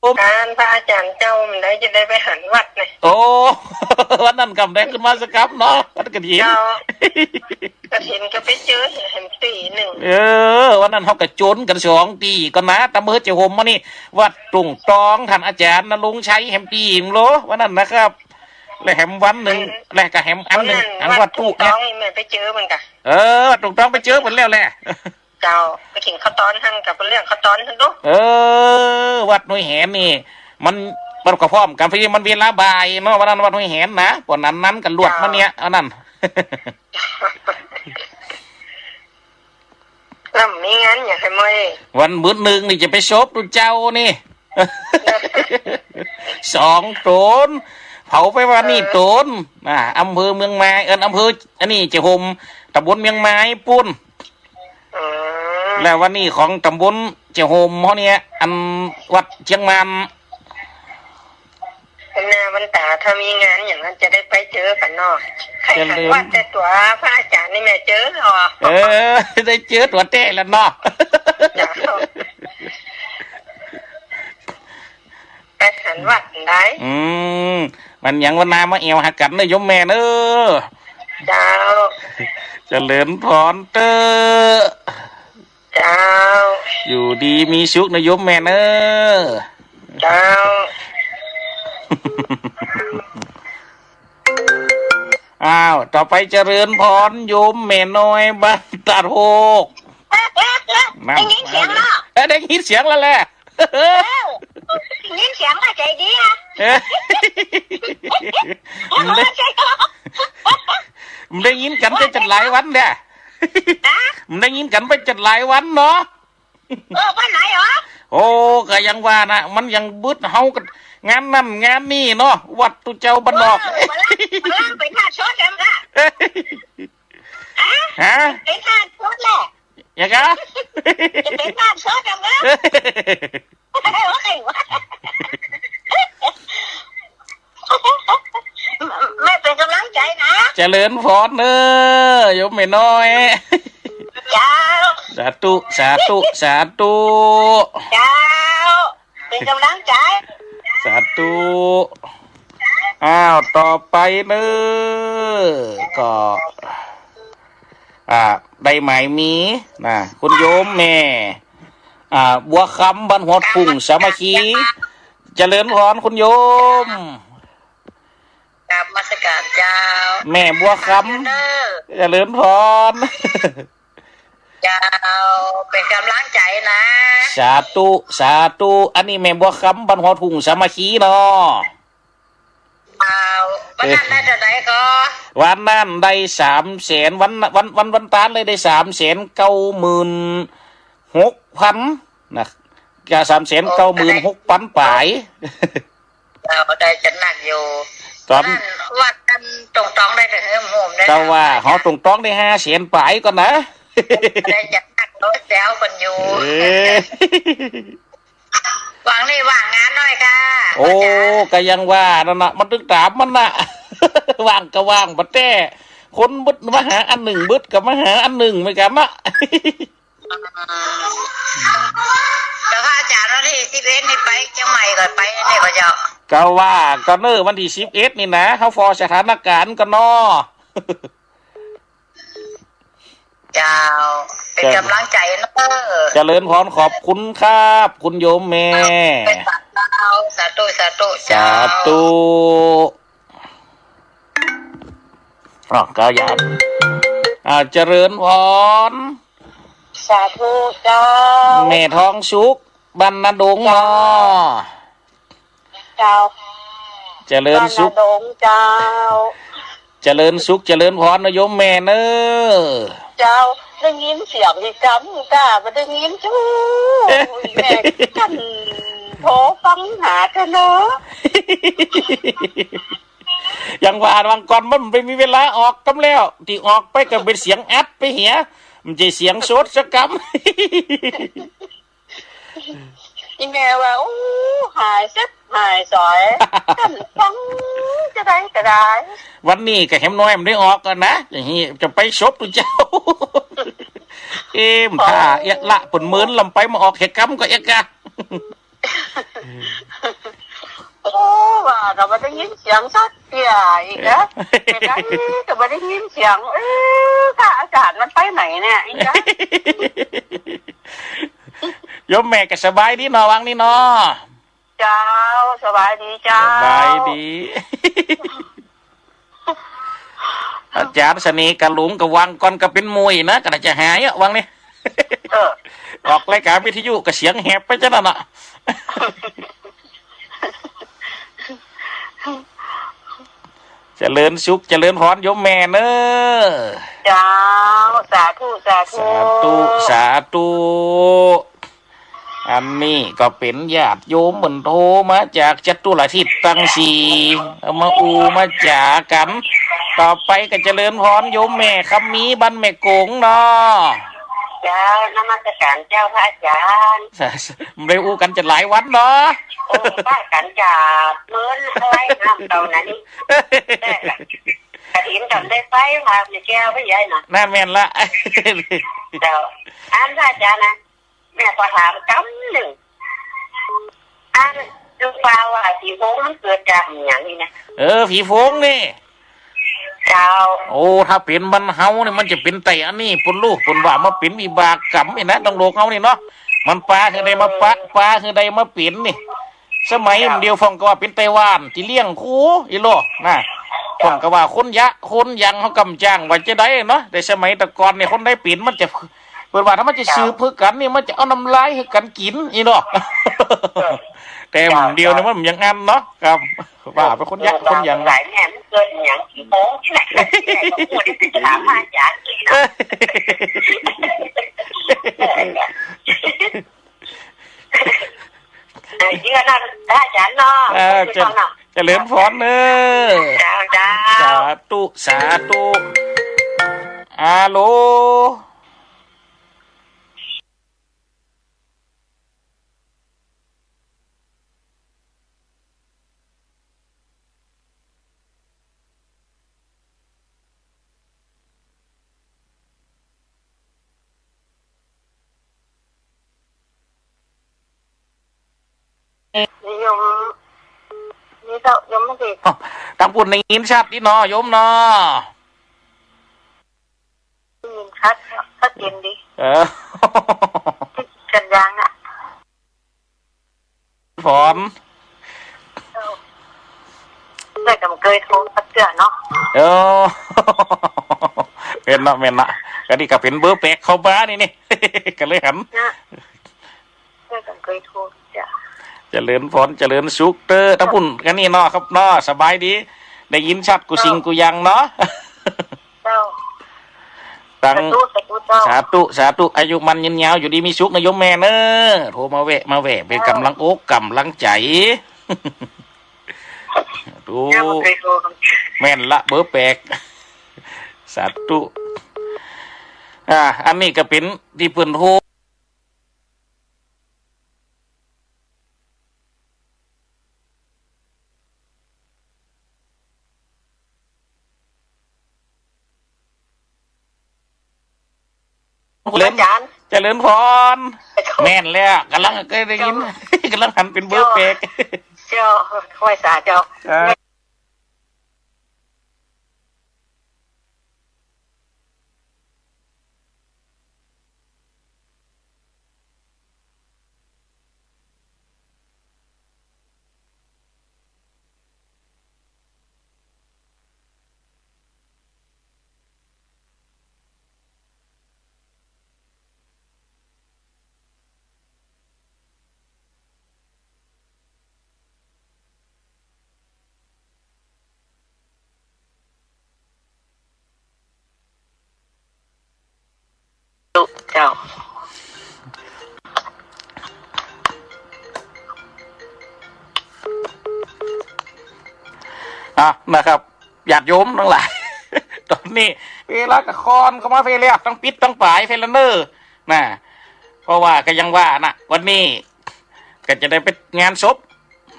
ผม การพระอาจารย์เจ้ามันได้จะได้ไปหันวัดเนี่ย โอ้ วันนั้นกำได้ขึ้นมาสักกำเนาะ วันกฐิน เจ้า กฐินก็ไปเจอแหมตี้นึ่ง เออ วันนั้นเฮาก็โจนกั๋นสองตี้ก่อนนะ ตะเมิดจะห่มมานี่ วัดตุ่งตอง ต้านอาจ๋ารย์ณรงค์ชัยแหมตี้นึ่งโล วันนั้นนะครับ และแหมวันนึ่ง และก็แหมอันนึ่ง อันวัดตุ วัดตุ่งตองนี่แม่ไปเจอมันกะ เออ วัดตุ่งตองไปเจอมันแล้วแหละ เจ้า ไปกิ๋นข้าวตอนหั้นกับเรื่องข้าวตอนหั้นลูก เออ วัดห้วยแหนนี่ มัน มันก็พร้อมกั๋น พอดีมันเวลาบ่ายเนาะ วันนั้นวัดห้วยแหนนะ ปอนั้นนั้นก็ลวดมาเนี่ย อันนั้น แล้วมีงานหยังใค่เมื่อ วันมื้อนึ่งนี่จะไปศพตุ๊เจ้านี่ สองโต๋น เผาไปวันนี้โต๋น อ่า อำเภอเมืองมาย เอิ้นอำเภอ อันนี้จะห่ม ตำบลเมืองมายปู้น อืม แล้ววันนี้ของตำบลจะห่มเฮาเนี่ย อันวัดเชียงมัน วันหน้าวันต๋าถ้ามีงานอย่างนั้นจะได้ไปเจอกั๋นเนาะ ใค่หันวัดแต่ตั๋วพระอาจ๋ารย์นี่แม่เจอเหรอ เออ ได้เจอตั๋วแต๊แล้วเนาะ เจ้า ไปหันวัดได้ อืม มันหยังวันหน้ามาแอ่วหากั๋นเน่อโยมแม่เน่อ เจ้า เจริญพรเต๊อะ เจ้า อยู่ดีมีสุขเน่อโยมแม่เน่อ เจ้า อ้าว ต่อไปเจริญพรโยมแม่น้อยบ้านตาดโฮก นั่น ได้ยินเสียงแล้ว เอ้ย ได้ยินเสียงแล้วแหละ เอ้า ได้ยินเสียงก็ใจดีอะ เอ้ย มันได้ มันได้ยินกั๋นได้จัดหลายวันเด้อ ฮะ มันได้ยินกั๋นไปจัดหลายวันเนาะ เออ วันไหนเหรอ โอ้ ก็ยังว่านะ มันยังบึดเฮากับงานนั่นงานนี่เนาะ วัดตุ๊เจ้าบ้านนอก เออ มาล่าง มาล่างไปท่าโชดแหมล่ะ ฮะ ฮะ ไปท่าโชดแหละ หยังกะ จะไปท่าโชดแหมล่ะ ว่าไงวะ แม่เป๋นก๋ำลังใจ๋นะ เจริญพรเน่อ โยมแม่น้อย เจ้า สาธุ สาธุ สาธุ เจ้า เป๋นก๋ำลังใจ๋ สาธุ อ้าว ต่อไปเน่อ ก็ อ่า ได้หมายมี นะ คุณโยมแม่ อ่า บัวคำ บ้านหัวทุ่งสามัคคี เจริญพรคุณโยม กราบนมัสก๋านเจ้า แม่บัวคำ เจ้า เจริญพร เจ้า เป๋นก๋ำลังใจ๋นะ สาธุ สาธุ อันนี้แม่บัวคำ บ้านหัวทุ่งสามัคคีเนาะ อ้าว วันนั้นได้เต้าใดก่อ วันนั้นได้สามแสน วัน วัน วัน วันตานเลยได้สามแสนเก้าหมื่นหกพันนะ ก็สามแสนเก้าหมื่นหกปันป๋าย เจ้า ได้จัดหนักอยู่ ต๋อน นั้นวัดนั้นตรงต้องได้เถิงหื้อ โฮมได้ ก็ว่า เฮาตรงต้องได้ห้าแสนป๋ายก่อนนะ ได้จัดหนัก โอ้ย แจ๋วกั๋นอยู่ เออ หวังนี่ว่างงานหน้อยก่า โอ้ อาจ๋ารย์ ก็ยังว่านั่นน่ะ มันตึงต๋ามมันน่ะ ว่างก็ว่างบ่แต๊ คนบึดมาหาอันนึ่ง บึดก็มาหาอันนึ่งเหมือนกั๋นน่ะ อืม แต่พระอาจ๋ารย์วันตี้สิบเอ็ดนี่ไปเจียงใหม่ก่อ ไปนี่ก่อเจ้า ก็ว่าก็เน่อ วันตี้สิบเอ็ดนี่นะ เฮาฟอสถานก๋ารณ์ก่อนเนาะ เจ้า เป๋นก๋ำลังใจ๋เน่อ เจริญพร ขอบคุณครับ คุณโยมแม่ เจ้า สาธุ สาธุ สาธุ เจ้า สาธุ อ๋อ ก็อย่า อ่า เจริญพร สาธุเจ้า แม่ทองสุข บ้านนาดงเนาะ เจ้า เจริญสุข บ้านนาดงเจ้า เจริญสุข เจริญพรนะโยมแม่เน่อ เจ้า ได้ยินเสียงอีกกำก้า บ่ได้ยินจู้ แม่จั่นโทรฟังหาเจ้าเน่อ ยังว่าวันก่อนมันบ่มีเวลาออกกำแล้ว ตี้ออกไปก็เป๋นเสียงอัดไปเหีย บ่ใจ้เสียงสดสักกำ อีแม่ว่า โอ้ หายเซ็บหายสอย จั่นฟังจะได้ก็ได้ วันนี้ก็แหมน้อยบ่ได้ออกกั๋นนะ จะไปศพตุ๊เจ้า เอ๊ะ มันถ้าเอ๊ะละเปิ้นเมินลำไปมาออกแหกำก็เอ๊ะกะ โอ้ ว่าก็บ่ได้ยินเสียงสักเตื้ออีกนะ เอ๊ะ ไปไหนก็บ่ได้ยินเสียง เอ๊ะ พระอาจ๋ารย์มันไปไหนเนี่ย อีกนะ โยมแม่ก็สบายดีเนาะ วังนี้เนาะ เจ้า สบายดีเจ้า สบายดี อาจ๋ารย์เสน่ห์กะหลงกะวังก่อนกะเป๋นมวยนะ กะน่าจะหายอะ วังนี้ เออ ออกรายก๋านวิทยุกะเสียงแหบไปจ้ะนั่นน่ะ เจริญสุข เจริญพรโยมแม่เน่อ เจ้า สาธุ สาธุ สาธุ สาธุ อันนี้ก็เป๋นญาติโยมเปิ้นโทรมาจากจตุรทิศตังสี่ เอามาอู้มาจ๋ากั๋น ต่อไปก็เจริญพรโยมแม่คำมีบ้านแม่กงเนาะ เจ้า นมัสก๋านเจ้าพระอาจ๋ารย์ บ่ได้อู้กั๋นจะหลายวันเนาะ อู้กั๋นจะเมินอะไรน้ำเต้านั้น แต่กฐินก็ได้ไป พาแม่แก้วไปใหญ่น่ะ นั่นแม่นละ เจ้า อันพระอาจ๋ารย์นะ แม่ขอถามกำนึ่ง อันลูกปลาว่าผีโพงมันเกิดจากอะหยังนี่นะ เออ ผีโพงนี่ เจ้า โอ้ ถ้าเป๋นบ้านเฮานี่มันจะเป๋นไต้อันนี้ ปุ้นลูก เปิ้นว่ามาเป๋นวิบากกรรมนี่นะ ตังโลกเฮานี่เนาะ มันปาหื้อได้มาปะ ปาหื้อได้มาเป๋นนี่ สมัยเดียวพ่องก็ว่าเป๋นไต้หว่านตี้เลี้ยงคูอี้โลน่ะ พ่องก็ว่าคนยะ คนยังเฮากำจ้างว่าจะได้เนาะ แต่สมัยแต่ก่อนนี่คนใดเป๋นมันจะ เปิ้นว่าถ้ามันจะสืบหื้อกั๋นนี่ มันจะเอาน้ำลายหื้อกั๋นกิ๋นอี้เนาะ แต่เดี๋ยวนี้มันยังอั้นเนาะ ครับ ว่าเป๋นคนยะ คนยัง หลายแม่มันเกิดอะหยังผีโพงนี่แหละ แม่ก็พูดได้ถามพระอาจ๋ารย์อีกเนาะ เออ เจื้อนะพระอาจ๋ารย์เนาะ เออ เจริญพรเน่อ เจ้า เจ้า สาธุ สาธุ ฮัลโหลโยม นี่เจ้า โยมไม่ติด อ้าว ตังปุ้นได้ยินชัดดีเนาะ โยมเนาะ ได้ยินชัด ชัดเจนดี เออ กั๋นยังอะ ฝน เจ้า แต่ก็บ่เกยโทรสักเตื้อเนาะ เออ แม่นเนาะ แม่นเนาะ อันนี้ก็เป๋นเบอร์แปลกเข้ามานี่ นี่ ก็เลยหัน นะ แต่ก็บ่เกยโทรสักเตื้อ เจริญพร เจริญสุขเต๊อะ ตังปุ้นกั๋นนี่เนาะครับเนาะ สบายดี ได้ยินชัดกู้สิ่งกู้อย่างเนาะ เจ้า ตัง สาธุ สาธุเจ้า สาธุ สาธุ อายุมั่นยืนยาว อยู่ดีมีสุขนะโยมแม่เนอะ โทรมาแวะ มาแวะ เป๋น เจ้า ก๋ำลังอกก๋ำลังใจ๋ ดู เจ้า แม่นละ เบอร์แปลก สาธุ อ่า อันนี้ก็เป๋นตี้เปิ้นโทร เจริญ อาจ๋ารย์ เจริญพร แม่นแล้ว ก๋ำลังเกยได้ยิน เจ้า ก๋ำลังหันเป๋นเบอร์แปลก เจ้า ไหว้สาเจ้า อ่า เจ้า อ่ะ นะครับ ญาติโยมตังหลาย ต๋อนนี้เวลาก็ค่อนเข้ามาเฟ้ยแล้ว ตึงปิดตึงป๋ายเฟ้ยแล้วเน่อ นะ เพราะว่าก็ยังว่านะ วันนี้ก็จะได้ไปงานศพ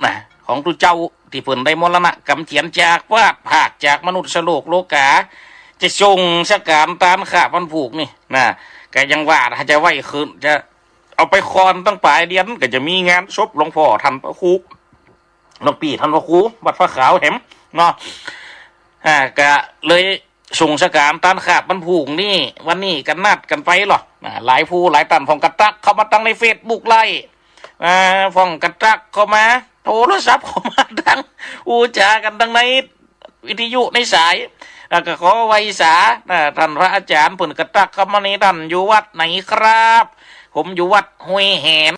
นะ ของตุ๊เจ้าตี้เปิ้นได้มรณะก๋ำเจียรจาก พรากจากมนุษย์โลกโลก๋า จะส่งสการตานข้าววันพูกนี่ นะ ก็ยังว่าถ้าจะไหว้คืน จะเอาไปค่อนตึงป๋ายเดือน ก็จะมีงานศพหลวงป้อต้านพระครู หลวงปี้ต้านพระครู วัดพระขาวแหม เนาะ อ่า ก็เลย ส่งสการตานข้าววันพูกนี่ วันนี้ก็นัดกั๋นไปลอ นะ หลายผู้หลายต้านพ่องก็ตั๊กเข้ามาตังในเฟซบุ๊กไลฟ์ อ่า พ่องก็ตั๊กเข้ามา โทรศัพท์เข้ามาตัง อู้จ๋ากั๋นตังในวิทยุในสาย แล้วก็ขอไหว้สา นะ ต้านพระอาจ๋ารย์เปิ้นก็ตั๊กเข้ามานี่ ต้านอยู่วัดไหนครับ ผมอยู่วัดห้วยแหน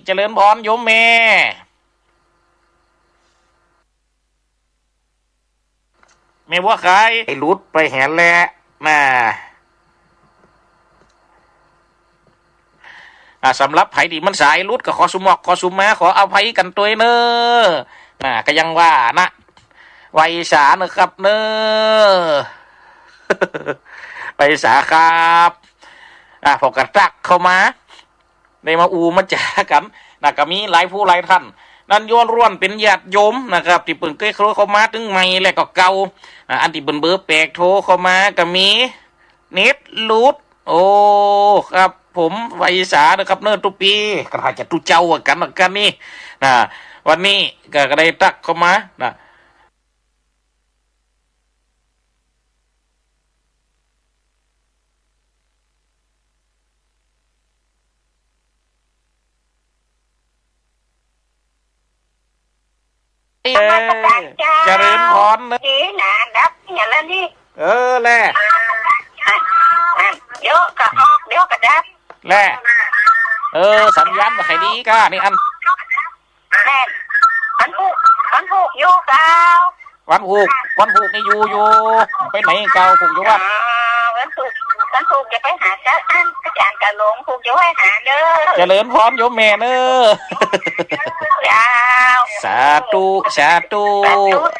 เจริญพรโยมแม่ แม่บัวไข่ ไอ้หลุดไปแหนแหละ มา อ่า สำหรับใผตี้มันสายหลุดก็ขอสุหมอก ขอสุมา ขออภัยกั๋นตวยเน่อ อ่า ก็ยังว่านะ ไหว้สาเน่อครับเน่อ ไหว้สาครับ อ่า พ่องก็ตั๊กเข้ามา ได้มาอู้มาจ๋ากั๋น นะ ก็มีหลายผู้หลายต้าน นั้นย้วนล้วนเป๋นญาติโยมนะครับ ตี้เปิ้นเกยโทรเข้ามาตึงใหม่และก็เก่า อ่า อันตี้เปิ้นเบอร์แปลกโทรเข้ามาก็มี เน็ตหลุด โอ้ ครับ ผมไหว้สานะครับเน่อตุ๊ปี้ ก็น่าจะตุ๊เจ้ากั๋นละกั๋นนี่ นะ วันนี้ก็ ก็ได้ตั๊กเข้ามา นะ เออ นมัสก๋านเจ้า เจริญพรเน่อ ดีนะ ดับเนี่ยแล้วนี่ เออ แหละ อ่า อ่า เดี๋ยวก็ออก เดี๋ยวก็ดับ แหละ เออ สัญญาณบ่ค่อยดีก้า นี่อัน แม่น วันพูก วันพูกอยู่เก่า วันพูก วันพูกนี่อยู่ อยู่ ไปไหนเก่า พูกอยู่วัด อ่า วันพูก วันพูกจะไปหาเจ้าอั้น อาจ๋ารย์กาหลง พูกจะไหว้หาเน่อ เจริญพรโยมแม่เน่อ เจ้า สาธุ สาธุ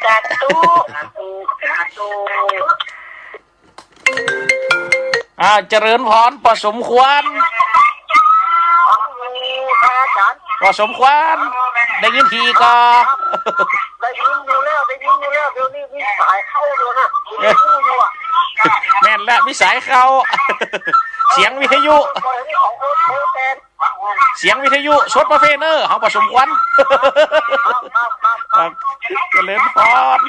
สาธุ สาธุ สาธุ อ้าว เจริญพร ป้อสมควร ป้อสมควร ได้ยินทีก่อ ได้ยินอยู่แล้ว ได้ยินอยู่แล้ว เดี๋ยวนี้มีสายเข้าอยู่นะ เออ มีสายเข้าอยู่อะ แม่นแล้ว มีสายเข้า เสียงวิทยุ เสียงวิทยุสดมาเฟ้ยเน่อ เฮาป้อสมควร ครับ เจริญพร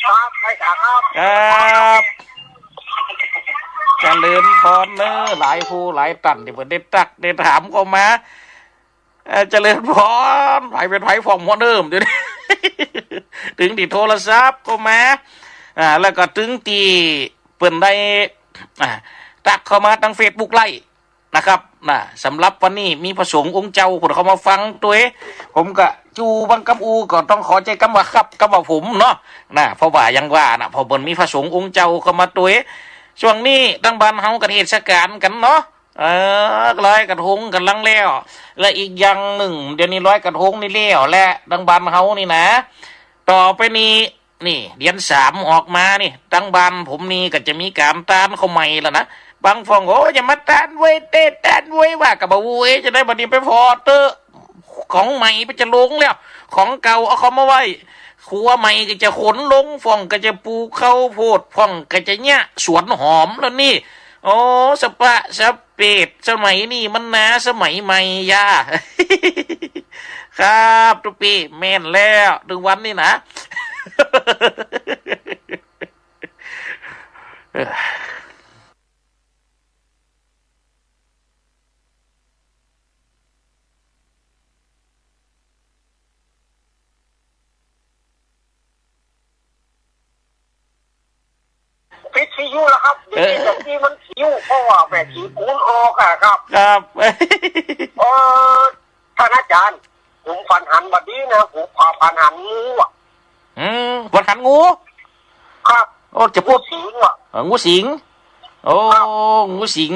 ครับ ครับ เจริญพรเน่อ หลายผู้หลายต้านตี้เปิ้นได้ตั๊กได้ถามเข้ามา เอ่อ เจริญพร ใผเป๋นใผพ่องหัวเนิ่ม เดี๋ยวนี้ ตึงตี้โทรศัพท์เข้ามา อ่า แล้วก็ตึงตี้เปิ้นได้ อ่า ตั๊กเข้ามาตางเฟซบุ๊กไลฟ์นะครับ นะ สำหรับวันนี้มีพระสงฆ์องค์เจ้าเปิ้นเข้ามาฟังตวย ผมก็จูบังกำอูก็ต้องขอใจ๊กำว่าครับ กำว่าผมเนาะ นะ เพราะว่าอย่างว่านะ เพราะเปิ้นมีพระสงฆ์องค์เจ้าเข้ามาตวย ช่วงนี้ตางบ้านเฮาก็เทศกาลกั๋นเนาะ เออ ลอยกระทงกั๋นลังแล้ว และอีกอย่างนึ่ง เดี๋ยวนี้ลอยกระทงนี่แล้วแหละ ตางบ้านเฮานี่นะ ต่อไปนี้ นี่ เดือนสามออกมานี่ ตางบ้านผมนี่ก็จะมีก๋านต้านข้าวใหม่แล้วนะ บางฝ่อง โอ้ อย่ามาต้านเว้ย เต๊ะต้านเว้ย ว่าก็บ่าเว้ย จะได้บัดนี้ไปผ่อเต๊อะ ของใหม่ไปจะลงแล้ว ของเก่าเอาเข้ามาไว้ ครัวใหม่ก็จะขนลง ฝ่องก็จะปลูกข้าวโพด ฝ่องก็จะเยียะสวนหอมแล้วนี่ โอ้ สะปะสะเปด สมัยนี้มันนาสมัยใหม่ยา ครับตุ๊ปี้ แม่นแล้ว ตึงวันนี้นะ ปิดวิทยุแล้วครับ เดี๋ยวนี้ เออ เดี๋ยวนี้มันวิทยุ เพราะว่าแม่ชีปูนออกอะครับ ครับ เออ ท่านอาจารย์ ผมฝันหันบัดนี้นะ ผมฝันหันงูอะ อืม ฝันหันงู ครับ โอ้ จะพูด งูสิงอะ เออ งูสิง โอ้ ครับ งูสิง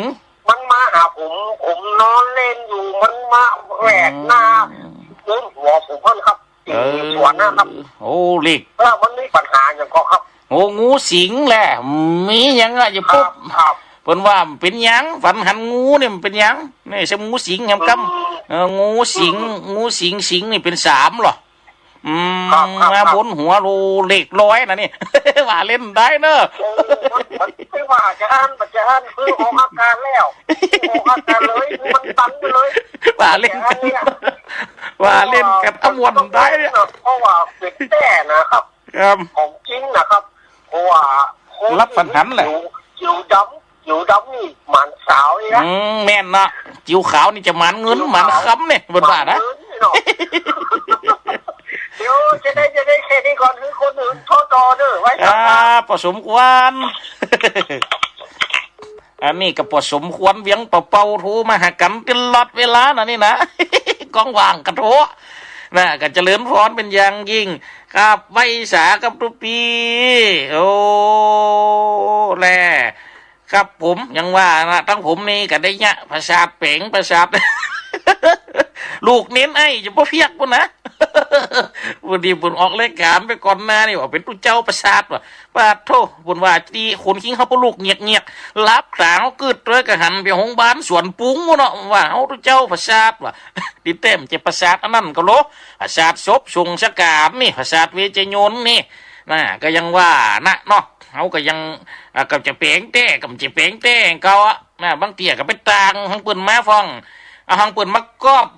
มันมาหาผม ผมนอนเล่นอยู่ มันมาแหวกหน้า อืม บนหัวผมนั่นครับ เออ สวนนะครับ โอ้ เหล็ก แล้วมันมีปัญหาหยังก่อครับ โอ้ งูสิงแหละ มีหยังอะ อย่าปุ๊บ ครับ ครับ เปิ้นว่ามันเป๋นหยัง ฝันหันงูเนี่ยมันเป๋นหยัง นี่ใจ้งูสิงแหมกำ อืม เออ งูสิง อืม งูสิง สิงนี่เป๋นสามเหรอ อืม ครับ ครับ มา ครับ บนหัวโล เหล็กร้อยนะนี่ ว่าเล่นได้เนอะ โอ้ มัน มันไม่ว่าจะอั้น มันจะอั้น คือออกอาการแล้ว ออกอาการเลย คือมันตันไปเลย ว่าเล่น จะอั้นเนี่ย ว่าเล่นกันอะม่วนได้เนี่ย เพราะว่าเป๋นแต๊นะครับ ครับ ของจริงนะครับ เพราะว่าคน รับฝันหันแหละ ผิว ผิวดำ ผิวดำนี่หมานสาวเนี่ยนะ อืม แม่นนะ ผิวขาวนี่จะหมานเงิน ผิวขาว หมานคำเนี่ย เปิ้นว่านะ หมานเงินเนาะ เดี๋ยวจะได้ จะได้แค่นี้ก่อน คือคนอื่นโทรต่อเด้อ ไว้สัมภาษณ์ ครับ พอสมควร อันนี้ก็พอสมควร เวียงป่าเป้าโทรมาหากั๋นตลอดเวลานะนี่นะ ก้องว่างก็โทร นะ ก็เจริญพรเป๋นอย่างยิ่ง ครับ ไหว้สาครับตุ๊ปี้ โอ้ แล ครับผม อย่างว่านะ ตังผมนี่ก็ได้เยียะประสาทแป๋งประสาท ลูกเณรไอ้จะบ่เปียกปุ้นนะ พอดีเปิ้นออกรายก๋านไปก่อนหน้านี่ว่าเป๋นตุ๊เจ้าประสาทว่ะ ปาดโธ่ เปิ้นว่าตี้คนคิงเฮาปะลูกเงียกๆ หลับต๋าเฮากึ๊ดตวยก็หันไปโฮงบาลสวนปุงปุ้นเนาะ ว่าเฮาตุ๊เจ้าประสาทว่ะ ตี้แต๊มันจะประสาทอันนั้นก็โล ประสาทศพสงฆ์สกานนี่ ประสาทเวชยนต์นี่ นะ ก็ยังว่านะเนาะ เฮาก็ยัง อ่า ก็จะแป๋งแต๊ ก็บ่จะแป๋งแต๊ เก่าอะ นะ บางเตื้อก็ไปต่างหังเปิ้นมาพ่อง เอาหังเปิ้นมาก๊อป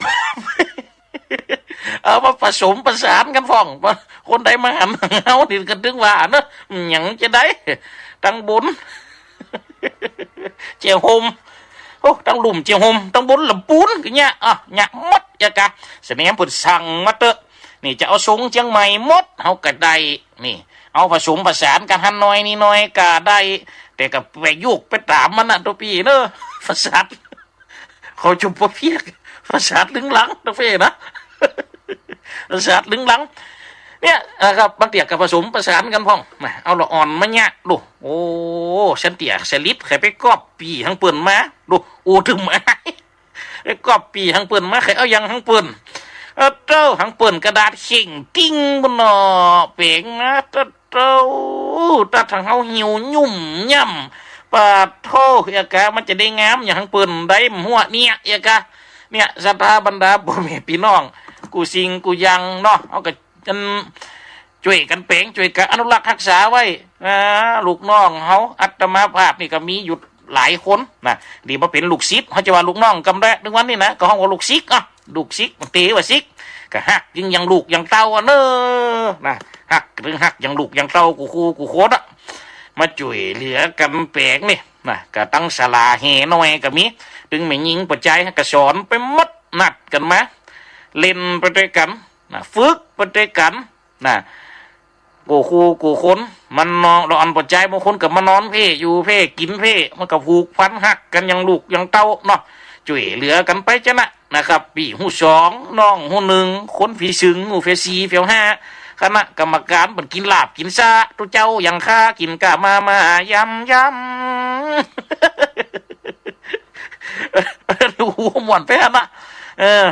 เอามาผสมประสานกั๋นพ่อง คนใดมาหันเฮานี่ก็ตึงว่าเนาะ หยังจะได้ ตังบน เจียห่ม โอ้ ตังลุ่มเจียห่ม ตังบนละปูน ก็เยียะ อ่ะ เยียะหมด เยียะกะ สะแหนมเปิ้นสั่งมาเต๊อะ นี่จะเอาทรงเจียงใหม่หมด เฮาก็ได้ นี่ เอาผสมประสานกั๋นหันหน่อยนี่หน่อยก็ได้ แต่ก็ไปยุกไปต๋ามมันนะตุ๊ปี้เนอะ ประสาท เขาจะบ่เปียก ประสาทลึงหลังตุ๊ปี้นะ ประสาทลึงหลัง เนี่ยนะครับ บางเตื้อก็ผสมประสานกั๋นพ่อง มา เอาละอ่อนมาเยียะดู โอ้ สันเตื้อสลิปใค่ไปก๊อปปี้หังเปิ้นมา ดู โอ้ ตึงมา ไปก๊อปปี้หังเปิ้นมา ใค่เอาหยังหังเปิ้น เออ เต้า หังเปิ้นกระดาษเข่งติ้งปุ้นเนาะ แป๋งมา เต้า เต้า ตัดหังเฮาหิ้วยุ่มย่ำ ปาดโธ่ เอียกะ มันจะได้งามอย่างหังเปิ้นได้ หัวเนี่ย เอียกะ เนี่ย ศรัทธาบรรดาป้อแม่ปี้น้อง กู้สิ่งกู้อย่างเนาะ เฮาก็ อัน จ้วยกั๋นแป๋ง จ้วยกั๋นอนุรักษ์ฮักษาไว้ อ่า ลูกน้องเฮา อาตมาภาพนี่ก็มีอยู่หลายคนนะ ตี้มาเป๋นลูกศิษย์ เฮาจะว่าลูกน้องกำแล ตึงวันนี้นะ ก็ฮ้องว่าลูกศิษย์ อ่ะ ลูกศิษย์ บางตี้ว่าศิษย์ ก็ฮักยิ่งอย่างลูกอย่างเต้าอะเนอะ นะ ฮัก ตึงฮักอย่างลูกอย่างเต้า กู้คู่กู้คนอะ มาจ้วยเหลือกั๋นแป๋งนี่ นะ ก็ตั้งศาลาแห่น้อยก็มี ตึงแม่ญิงป้อจายก็สอนไปหมด นัดกั๋นมา เล่นไปตวยกั๋น นะ ฝึกไปตวยกั๋น นะ กู้คู่กู้คน มันนอน ละอ่อนปอดใจ๋ บางคนก็มานอนเพ่ อยู่เพ่ กิ๋นเพ่ มันก็ผูกพันฮักกั๋นอย่างลูกอย่างเต้าเนาะ จ้วยเหลือกั๋นไปจ้ะนะ นะครับ ปี้ฮู้สอง น้องฮู้นึ่ง คนผีซึ่งฮู้แฝวสี่แฝวห้า คณะกรรมก๋านเปิ้นกิ๋นลาบกิ๋นซา ตุ๊เจ้าอย่างข้ากิ๋นก้ามาม่ายำยำ ฮู้ม่วนไปหั้นนะ เออ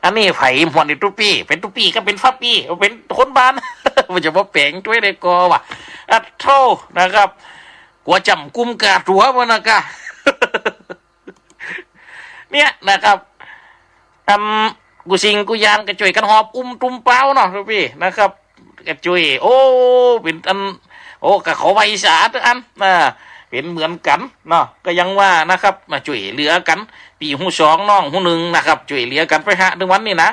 อันนี้ใผม่วนนี่ตุ๊ปี้ เป๋นตุ๊ปี้ก็เป๋นฟ้าปี้ เป๋นคนบ้าน มันจะมาแป๋งจ้วยได้ก่อวะ อะโธ่ นะครับ กั๋วจ๋ำกุมก้าตั๋วมันนะก้า เนี่ยนะครับ อันกู้สิ่งกู้อย่างก็จ้วยกั๋นหอบอุ้มตุ้มเป๋าเนาะตุ๊ปี้นะครับ ก็จ้วย โอ้ เป๋นอัน โอ้ ก็ขอไหว้สาธุอัน อ่า เป๋นเหมือนกั๋นเนาะ ก็ยังว่านะครับ มาจ้วยเหลือกั๋น ปี้ฮู้สอง น้องฮู้นึ่งนะครับ จ้วยเหลือกั๋นไปฮะ เถิงวันนี้นะ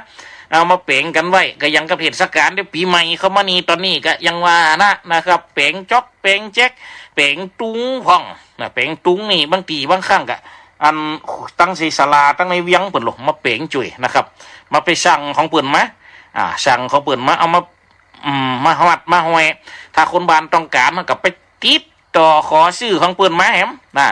เอามาแป๋งกั๋นไว้ ก็ยังกับเทศกาลเดี๋ยวปี๋ใหม่เข้ามานี่ ต๋อนนี้ก็ยังว่านะ นะครับ แป๋งจ๊อก แป๋งแจ๊ก แป๋งตุ๊งพ่องนะ แป๋งตุ๊งนี่บางทีบางครั้งก็ อันตั้งใส่ศาลา ตั้งในเวียงเปิ้นโล มาแป๋งจ้วยนะครับ มาไปสั่งของเปิ้นมา อ่า สั่งของเปิ้นมา เอามา อืม มาฮอดมาห้อย ถ้าคนบ้านต้องก๋านมันก็ไปติดต่อขอซื้อของเปิ้นมาแหมนะ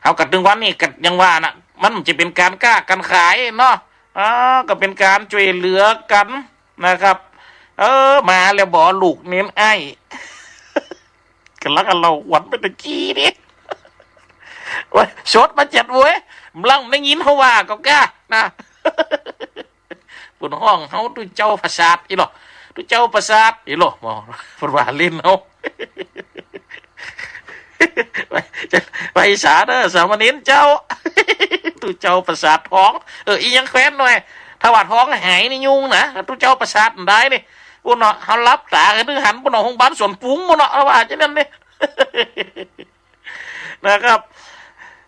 เฮาก็เถิงวันนี้ก็ยังว่านะ มันจะเป๋นก๋านก้าก๋านขายเนาะ อ่า ก็เป๋นก๋านจ้วยเหลือกั๋นนะครับ เออ มาแล้วบ่ลูกเน้นไอ้ กั๋นละกั๋นเล่าขวัญไปตะกี้นี่ โอ้ย สดมาเจ็ดเว้ย กำลังได้ยินเขาว่าก็กล้านะ เปิ้นฮ้องเฮาตุ๊เจ้าประสาทอีหลอ ตุ๊เจ้าประสาทอีหลอ บ่ เปิ้นว่าเล่นเฮา ไป ไปสาเด้อ สามเณรเจ้า ตุ๊เจ้าประสาทท้อง เออ อีหยังแควนหน่อย ถ้าว่าท้องหายนี่ยุ่งนะ ตุ๊เจ้าประสาทมันได้นี่ ปู้นเนาะ เฮาหลับต๋าก็นึกหันปู้นเนาะ โฮงบาลสวนปุงปู้นเนาะ เอาว่าจะนั่นนี่ นะครับ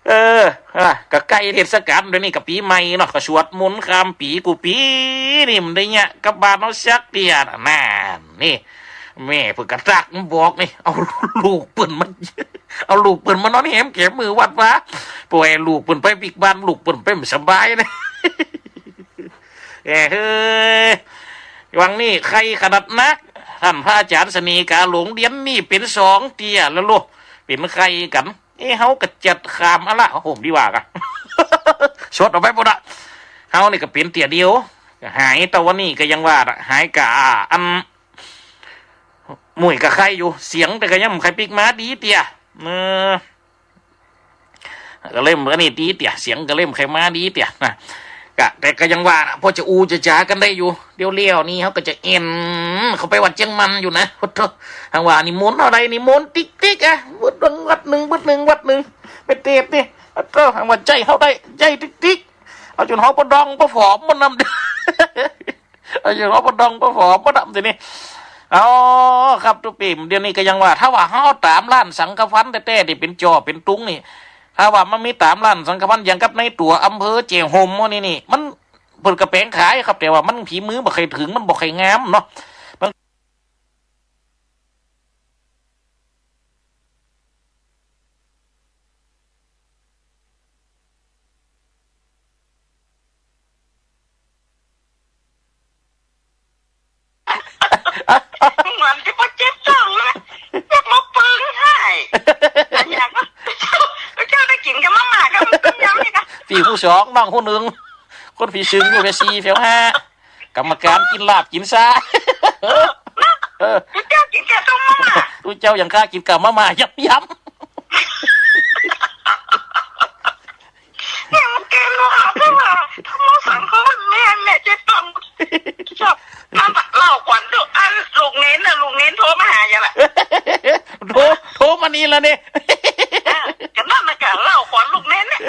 เออ อ่ะ ก็ใก้เทศกาล เดี๋ยวนี้ก็ปี๋ใหม่เนาะ ก็สวดมนต์ข้ามปี๋ กู้ปี๋นี่มันได้เยียะกลับบ้านเฮาสักเตื้อ นั่นนี่ แม่เปิ้นก็ตักมาบอกนี่ เอาลูกเปิ้นมา เอาลูกเปิ้นมานอนแหมแกมมือวัดวา ป่อยลูกเปิ้นไปปิ๊กบ้าน ลูกเปิ้นไปบ่สบายนะ แหมเฮ้ย หว่างนี้ไข้ขนาดนัก ต้านพระอาจ๋ารย์เสน่ห์กาหลง เดี๋ยวนี้เป๋นสองเตื้อแล้วโล เป๋นไข้กั๋น เอ้ เฮาก็จัดข้ามอะละ โอ้โห ดีกว่าก่ะ สดเอาไปปู้นอะ เฮานี่ก็เป๋นเตื้อเดียว หาย แต่วันนี้ก็ยังว่าละ หายก้า อัน มุ่ยก็ไข้อยู่ เสียงแต่ก็ยังบ่ใค่ปิ๊กมาดีเตื้อ เออ ก็เลยบ่นี่ดีเตื้อ เสียงก็เลยบ่ใค่มาดีเตื้อนะ ก็ แต่ก็ยังว่านะ พอจะอู้จะจ๋ากั๋นได้อยู่ เดี๋ยวแล้วนี่เฮาก็จะเอ็นเข้าไปวัดเจียงมันอยู่นะ โอ้โธ่ หากว่านิมนต์เฮาได้นิมนต์ติ๊กๆ อะ วัดหนึ่งวัดหนึ่ง วัดหนึ่งวัดหนึ่ง ไปเตสนี่ โอ้โธ่ หากว่าใจ๊เฮาได้ ใจ๊ติ๊กๆ เอาจ๋นเฮาปะดองปะผอมมันนำ เอาจ๋นเฮาปะดองปะผอมมันนำทีนี้ เอาครับ ตุ๊ปี้ เดี๋ยวนี้ก็ยังว่า ถ้าว่าเฮาต๋ามร้านสังฆภัณฑ์แต๊ๆ ตี้เป๋นจ่อเป๋นตุงนี่ ถ้าว่ามันมีต๋ามร้านสังฆภัณฑ์อย่างกับในตั๋วอำเภอเจ้โฮมหมู่นี้นี่ มัน เปิ้นก็แป๋งขายครับ แต่ว่ามันฝีมือบ่ใค่เถิง มันบ่ใค่งามเนาะ มันจะบ่เจ็บท้องเลย จะมาปึงให้ อันอย่างก็ เจ้าได้กิ๋นกับมาม่ากับต้มยำนี่นะ ปี้ฮู้สอง น้องฮู้นึ่ง คนผีซึ่งฮู้แฝวสี่แฝวห้า กรรมก๋านกิ๋นลาบกิ๋นซา เออ เออ ตุ๊เจ้ากิ๋นกับต้มมาม่า ตุ๊เจ้าอย่างข้ากิ๋นกับมาม่ายำๆ เนี่ยมันเกินว่า แต่ว่าธรรมะสังคมมันแม่นแหละ เจ๊ต้องชอบมาเล่าก่อนดู อันลูกเน้นน่ะ ลูกเน้นโทรมาหายังล่ะ โทร โทรมานี่ละนี่ อ่ะ ก็นั่นน่ะ ก็เล่าก่อนลูกเน้นเนี่ย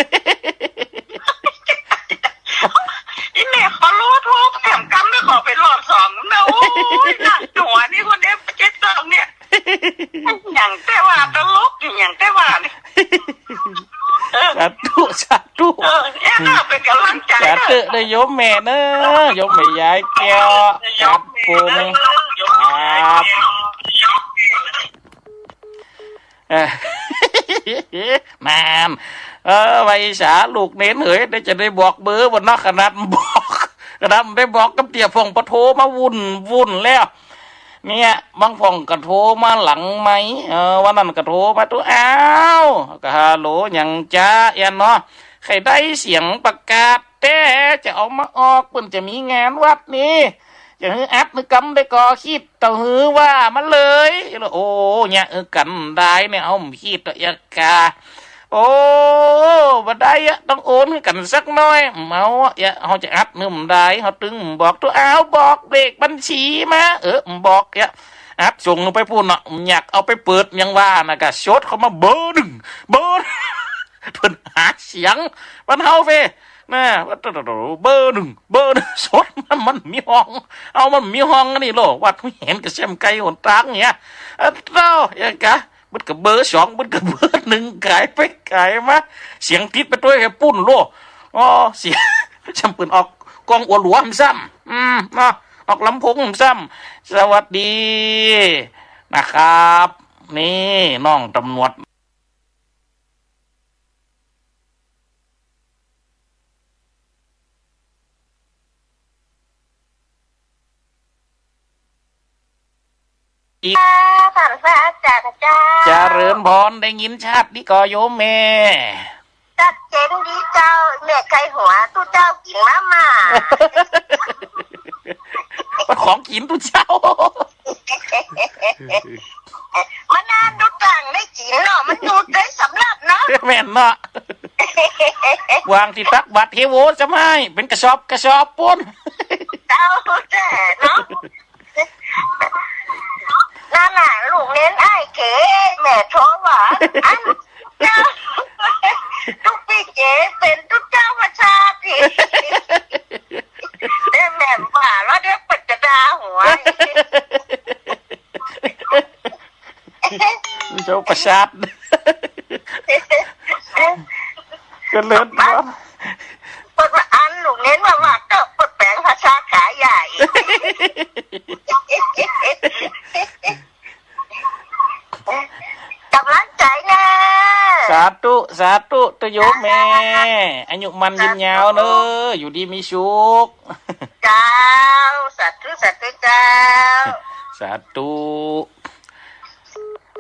อีแม่ขอรู้โทรแถมกำด้วย ขอไปรอบสองนะ โอ้ย หนักหัวนี่คนเนี้ย เจ๊ต้องเนี่ย อย่างแต่ว่าตลกอยู่ อย่างแต่ว่านี่ เออ สาธุ สาธุ เออ เนี่ยน่าเป็นกำลังใจ๋ สาธุเด้อโยมแม่เนาะ โยมแม่ยายแก้ว ครับผม ครับ เออ นั่น เออ ไหว้สาลูกเณรเหย ได้จะได้บอกเบอร์บ่เนาะ ขนาดบอก กระดำได้บอกกับเตี้ยพ่อง ปะโทรมาวุ่นวุ่นแล้ว เนี่ย บางพ่องก็โทรมาหลังไมค์ เออ วันนั้นก็โทรมา ตุ๊ อ้าว ก็ฮัลโหลหยังจ๊ะ แอ่นเนาะ ใค่ได้เสียงประกาศแต๊ จะเอามาออก เปิ้นจะมีงานวัดนี่ จะหื้ออัดหื้อกำได้ก่อ คิดเต้าหื้อว่ามาเลย โอ้ เนี่ย เออ กั๋นได้เนี่ย เอา บ่คิดเตื้อเอียกา โอ้ บ่ได้อะ ต้องโอนหื้อกั๋นสักหน้อย เมาอะ เฮาจะอัดหื้อบ่ได้ เฮาตึงบอก ตุ๊ อ้าว บอกเลขบัญชีมา เออ บอกอะ อัดส่งไปปู๊นเนาะ อยากเอาไปเปิดยังว่านะ ก็สดเข้ามา เบอร์หนึ่ง เบอร์ เปิ้นหาเสียง มันเฮาเฟ้ นะ ว่า โต โต โต เบอร์หนึ่ง เบอร์หนึ่ง สด มัน มันมีห้อง เอา มันมีห้องอันนี้โล วัดห้วยแหนกระแส้มไกลหนตางเนี่ย อะโต้ เอียกา เปิ้นก็เบอร์สอง เปิ้นก็เบอร์หนึ่ง ขายไปขายมา เสียงติดไปตวยแค่ปู๊นโล อ๋อ เสียง จำเปิ้นออกกล้องอัวหลวมซ้ำ อืม เนาะ ออกลำโพงซ้ำ สวัสดีนะครับ นี่น้องตำรวจ อีก ค่ะ ท่านพระอาจารย์เจ้า เจริญพร ได้ยินชัดดีก่อโยมแม่ ชัดเจนดีเจ้า แม่ใค่หัว ตุ๊เจ้ากิ๋นมาม่า ของกิ๋นตุ๊เจ้า มันน่าตุ๊ตังได้กิ๋นเนาะ มันอยู่ได้สำรับเนาะ แม่นเนาะ วางตี้ตักบาตรเฮโวจะไม่ เป๋นกระสอบกระสอบปู๊น เจ้าแต๊เนาะ นั่นน่ะ ลูกเณรอ้ายเก๋ แม่โทรว่า อันเจ้า ตุ๊กปี้เก๋เป๋นตุ๊เจ้าประชาติ เดี๋ยวแม่ว่าแล้วเดี๋ยวเปิ้นจะด่าหัว เจ้าประชาติ เจริญพร เปิ้นว่าอันลูกเณรว่า ว่าก็เปิ้นแป๋งภาษาขาใหญ่ ก๋ำลังใจ๋นะ สาธุ สาธุ ตุ๊โยมแม่ อายุมั่นยืนยาวเน้อ อยู่ดีมีสุข เจ้า สาธุ สาธุเจ้า สาธุ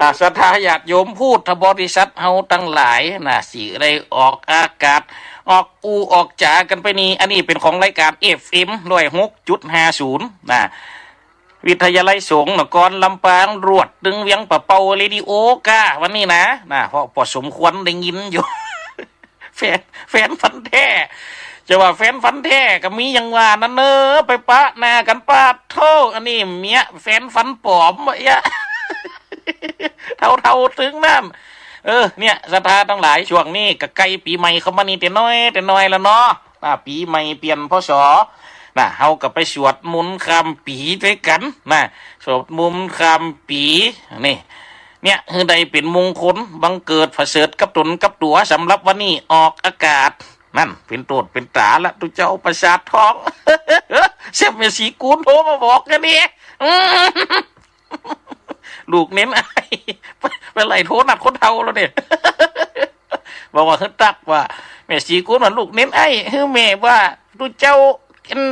อ่า ศรัทธาญาติโยมพุทธบริษัทเฮาตังหลายนะ ตี้ได้ออกอากาศ ออกอู้ออกจ๋ากั๋นไปนี่ อันนี้เป๋นของรายก๋าน เอฟเอ็ม ร้อยหกจุดห้าศูนย์ นะ วิทยาลัยสงฆ์นครลำปาง รวดตึงเวียงป่าเป้า เรดิโอก้า วันนี้นะ นะ เพราะ เพราะสมควรได้ยินอยู่ แฟน แฟนพันธุ์แท้ จะว่าแฟนพันธุ์แท้ก็มีอย่างว่านั้นเน้อ ไปปะหน้ากั๋น ปาดโธ่ อันนี้เมียแฟนพันธุ์ปลอมวะเอี้ย เฒ่าๆ ตึงนั้น เออ เนี่ย ศรัทธาตังหลาย ช่วงนี้ก็ใก้ปี๋ใหม่เข้ามานี่เต๊อะน้อยเต๊อะน้อยแล้วเนาะ อ่า ปี๋ใหม่เปลี่ยน พ.ศ. นะ เฮาก็ไปสวดมนต์ข้ามปี๋ตวยกั๋นนะ สวดมนต์ข้ามปี๋ นี่ เนี่ย หื้อได้เป๋นมงคล บังเกิดผะเสริฐกับต๋นกับตั๋ว สำหรับวันนี้ออกอากาศ นั่น เป๋นโตดเป๋นต๋าละ ตุ๊เจ้าประสาททอง แซ่บแม่ศรีกูลโทรมาบอกกั๋นนี่ อืม ลูกเณรอ้าย ไปไล่โทรนัดคนเฒ่าแล้วเนี่ย บอกว่า หื้อตั๊กว่า แม่ศรีกูลว่า ลูกเณรอ้าย หื้อแม่ว่า ตุ๊เจ้า อัน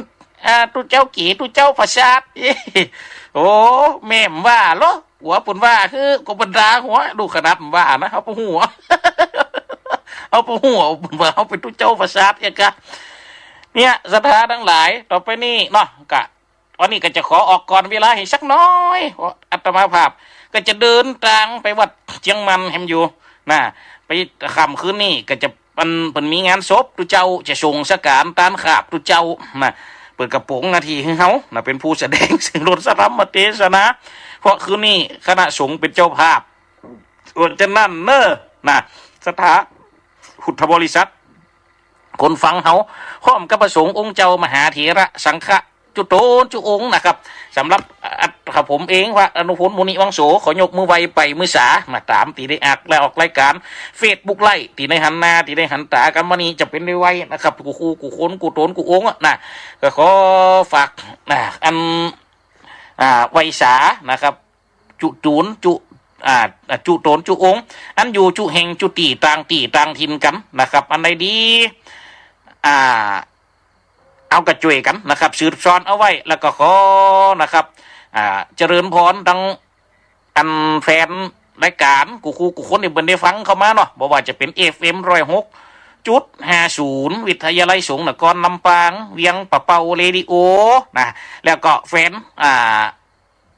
อ่า ตุ๊เจ้าเก๋ ตุ๊เจ้าประสาท โอ้ แม่บ่ว่าลอ หัวเปิ้นว่า หื้อ ก็บรรดาหัว ลูกขนาดบ่ว่านะ เฮาบ่ฮู้ เฮาบ่ฮู้ เปิ้นว่าเฮาเป๋นตุ๊เจ้าประสาทเอียกา เนี่ย ศรัทธาตังหลาย ต่อไปนี้เนาะ ก็ วันนี้ก็จะขอออกก่อนเวลาหื้อสักหน้อย เพราะอาตมาภาพก็จะเดินตางไปวัดเจียงมันแหมอยู่นะ ไปค่ำคืนนี้ก็จะ มัน เปิ้นมีงานศพตุ๊เจ้า จะส่งสการตานขาบตุ๊เจ้านะ เปิ้นก็ป๋งหน้าตี้หื้อเฮานะ เป๋นผู้แสดงซึ่งรสธรรมเตสนา เพราะคืนนี้คณะสงฆ์เป๋นเจ้าภาพ เพราะฉะนั้นเน้อนะ ศรัทธาพุทธบริษัท คนฟังเฮา พร้อมกับพระสงฆ์องค์เจ้ามหาเถระสังฆะ จุโตนจุองค์นะครับ สำหรับ อ่ะ ข้าผมเอง พระอนุพล มุนิวังโส ขอยกมือไหว้ไปมื้อสา มาต๋ามตี้ได้อัดและออกรายก๋านเฟซบุ๊กไลฟ์ ตี้ได้หันหน้า ตี้ได้หันต๋ากั๋นมานี่ จะเป๋นได้ไหว้นะครับ กู้คู่กู้คน กู้ต๋นกู้องค์อะนะ ก็ขอฝาก อ่า อัน อ่า ไหว้สานะครับ จุตูนจุ อ่า จุโตนจุองค์ อันอยู่จุแห่งจุตี้ต่างตี้ต่างถิ่นกั๋นนะครับ อันใดดี อ่า เอาก็จ้วยกั๋นนะครับ สืบสานเอาไว้ แล้วก็ขอนะครับ อ่า เจริญพรตัง อันแฟนรายก๋านกู้ๆ กู้คนตี้เปิ้นได้ฟังเข้ามาเนาะ บ่ว่าจะเป๋น เอฟเอ็ม ร้อยหกจุดห้าศูนย์ วิทยาลัยสงฆ์นครลำปาง เวียงป่าเป้าเรดิโอนะ แล้วก็แฟน อ่า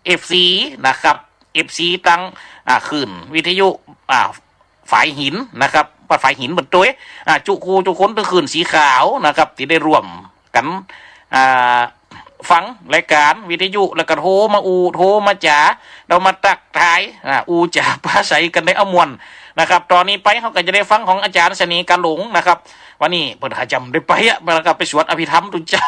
เอฟซี นะครับ เอฟซี ตัง อ่า คลื่นวิทยุ อ่า ฝายหินนะครับ วัดฝายหินเปิ้นตวย อ่า จุกู้จุคนตึงคลื่นสีขาวนะครับ ตี้ได้ร่วมกั๋น อ่า ฟังรายก๋านวิทยุ แล้วก็โทรมาอู้ โทรมาจ๋า เฮามาตั๊กทาย อ่า อู้จ๋าปราศรัยกั๋นได้เอาม่วนนะครับ ต๋อนนี้ไปเฮาก็จะได้ฟังของอาจ๋ารย์เสน่ห์กาหลงนะครับ วันนี้เปิ้นหาจ๋ำได้ไปอะ แล้วก็ไปสวดอภิธรรมตุ๊เจ้า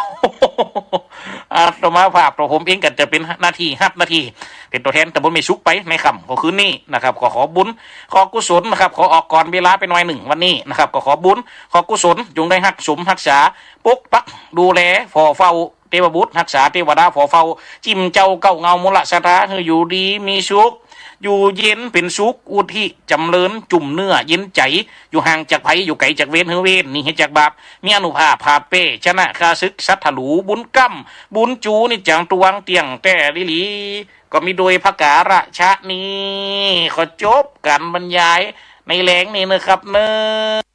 อาตมาภาพ ตั๋วผมเองก็จะเป๋นหน้าตี้ ฮับหน้าตี้ เป๋นตั๋วแทนต๋ำบลแม่สุกไปในค่ำของคืนนี้นะครับ ก็ขอบุญ ขอกุศลนะครับ ขอออกก่อนเวลาไปหน่อยนึ่งวันนี้นะครับ ก็ขอบุญ ขอกุศล จงได้ฮักสมฮักษา ปกปักดูแล ผ่อเฝ้าเตวบุตร ฮักษาเตวดา ผ่อเฝ้า จิ่มเจ้าเก้าเหง้ามูลศรัทธา หื้ออยู่ดีมีสุข อยู่เย็นเป๋นสุข อุทิศจ๋ำเริญ จุ่มเนื้อเย็นใจ๋ อยู่ห่างจากภัย อยู่ไก๋จากเวร หื้อเวรหนีหื้อจากบาป มีอานุภาพผ่าเป้ ชนะข้าศึก สัตว์หลู บุญก้ำบุญจู นิจจังตวง เตี้ยงแต๊หลีหลี ก็มีโดยผะก๋าระชะนี้ ขอจบก๋านบรรยายในแลงนี้นะครับเนาะ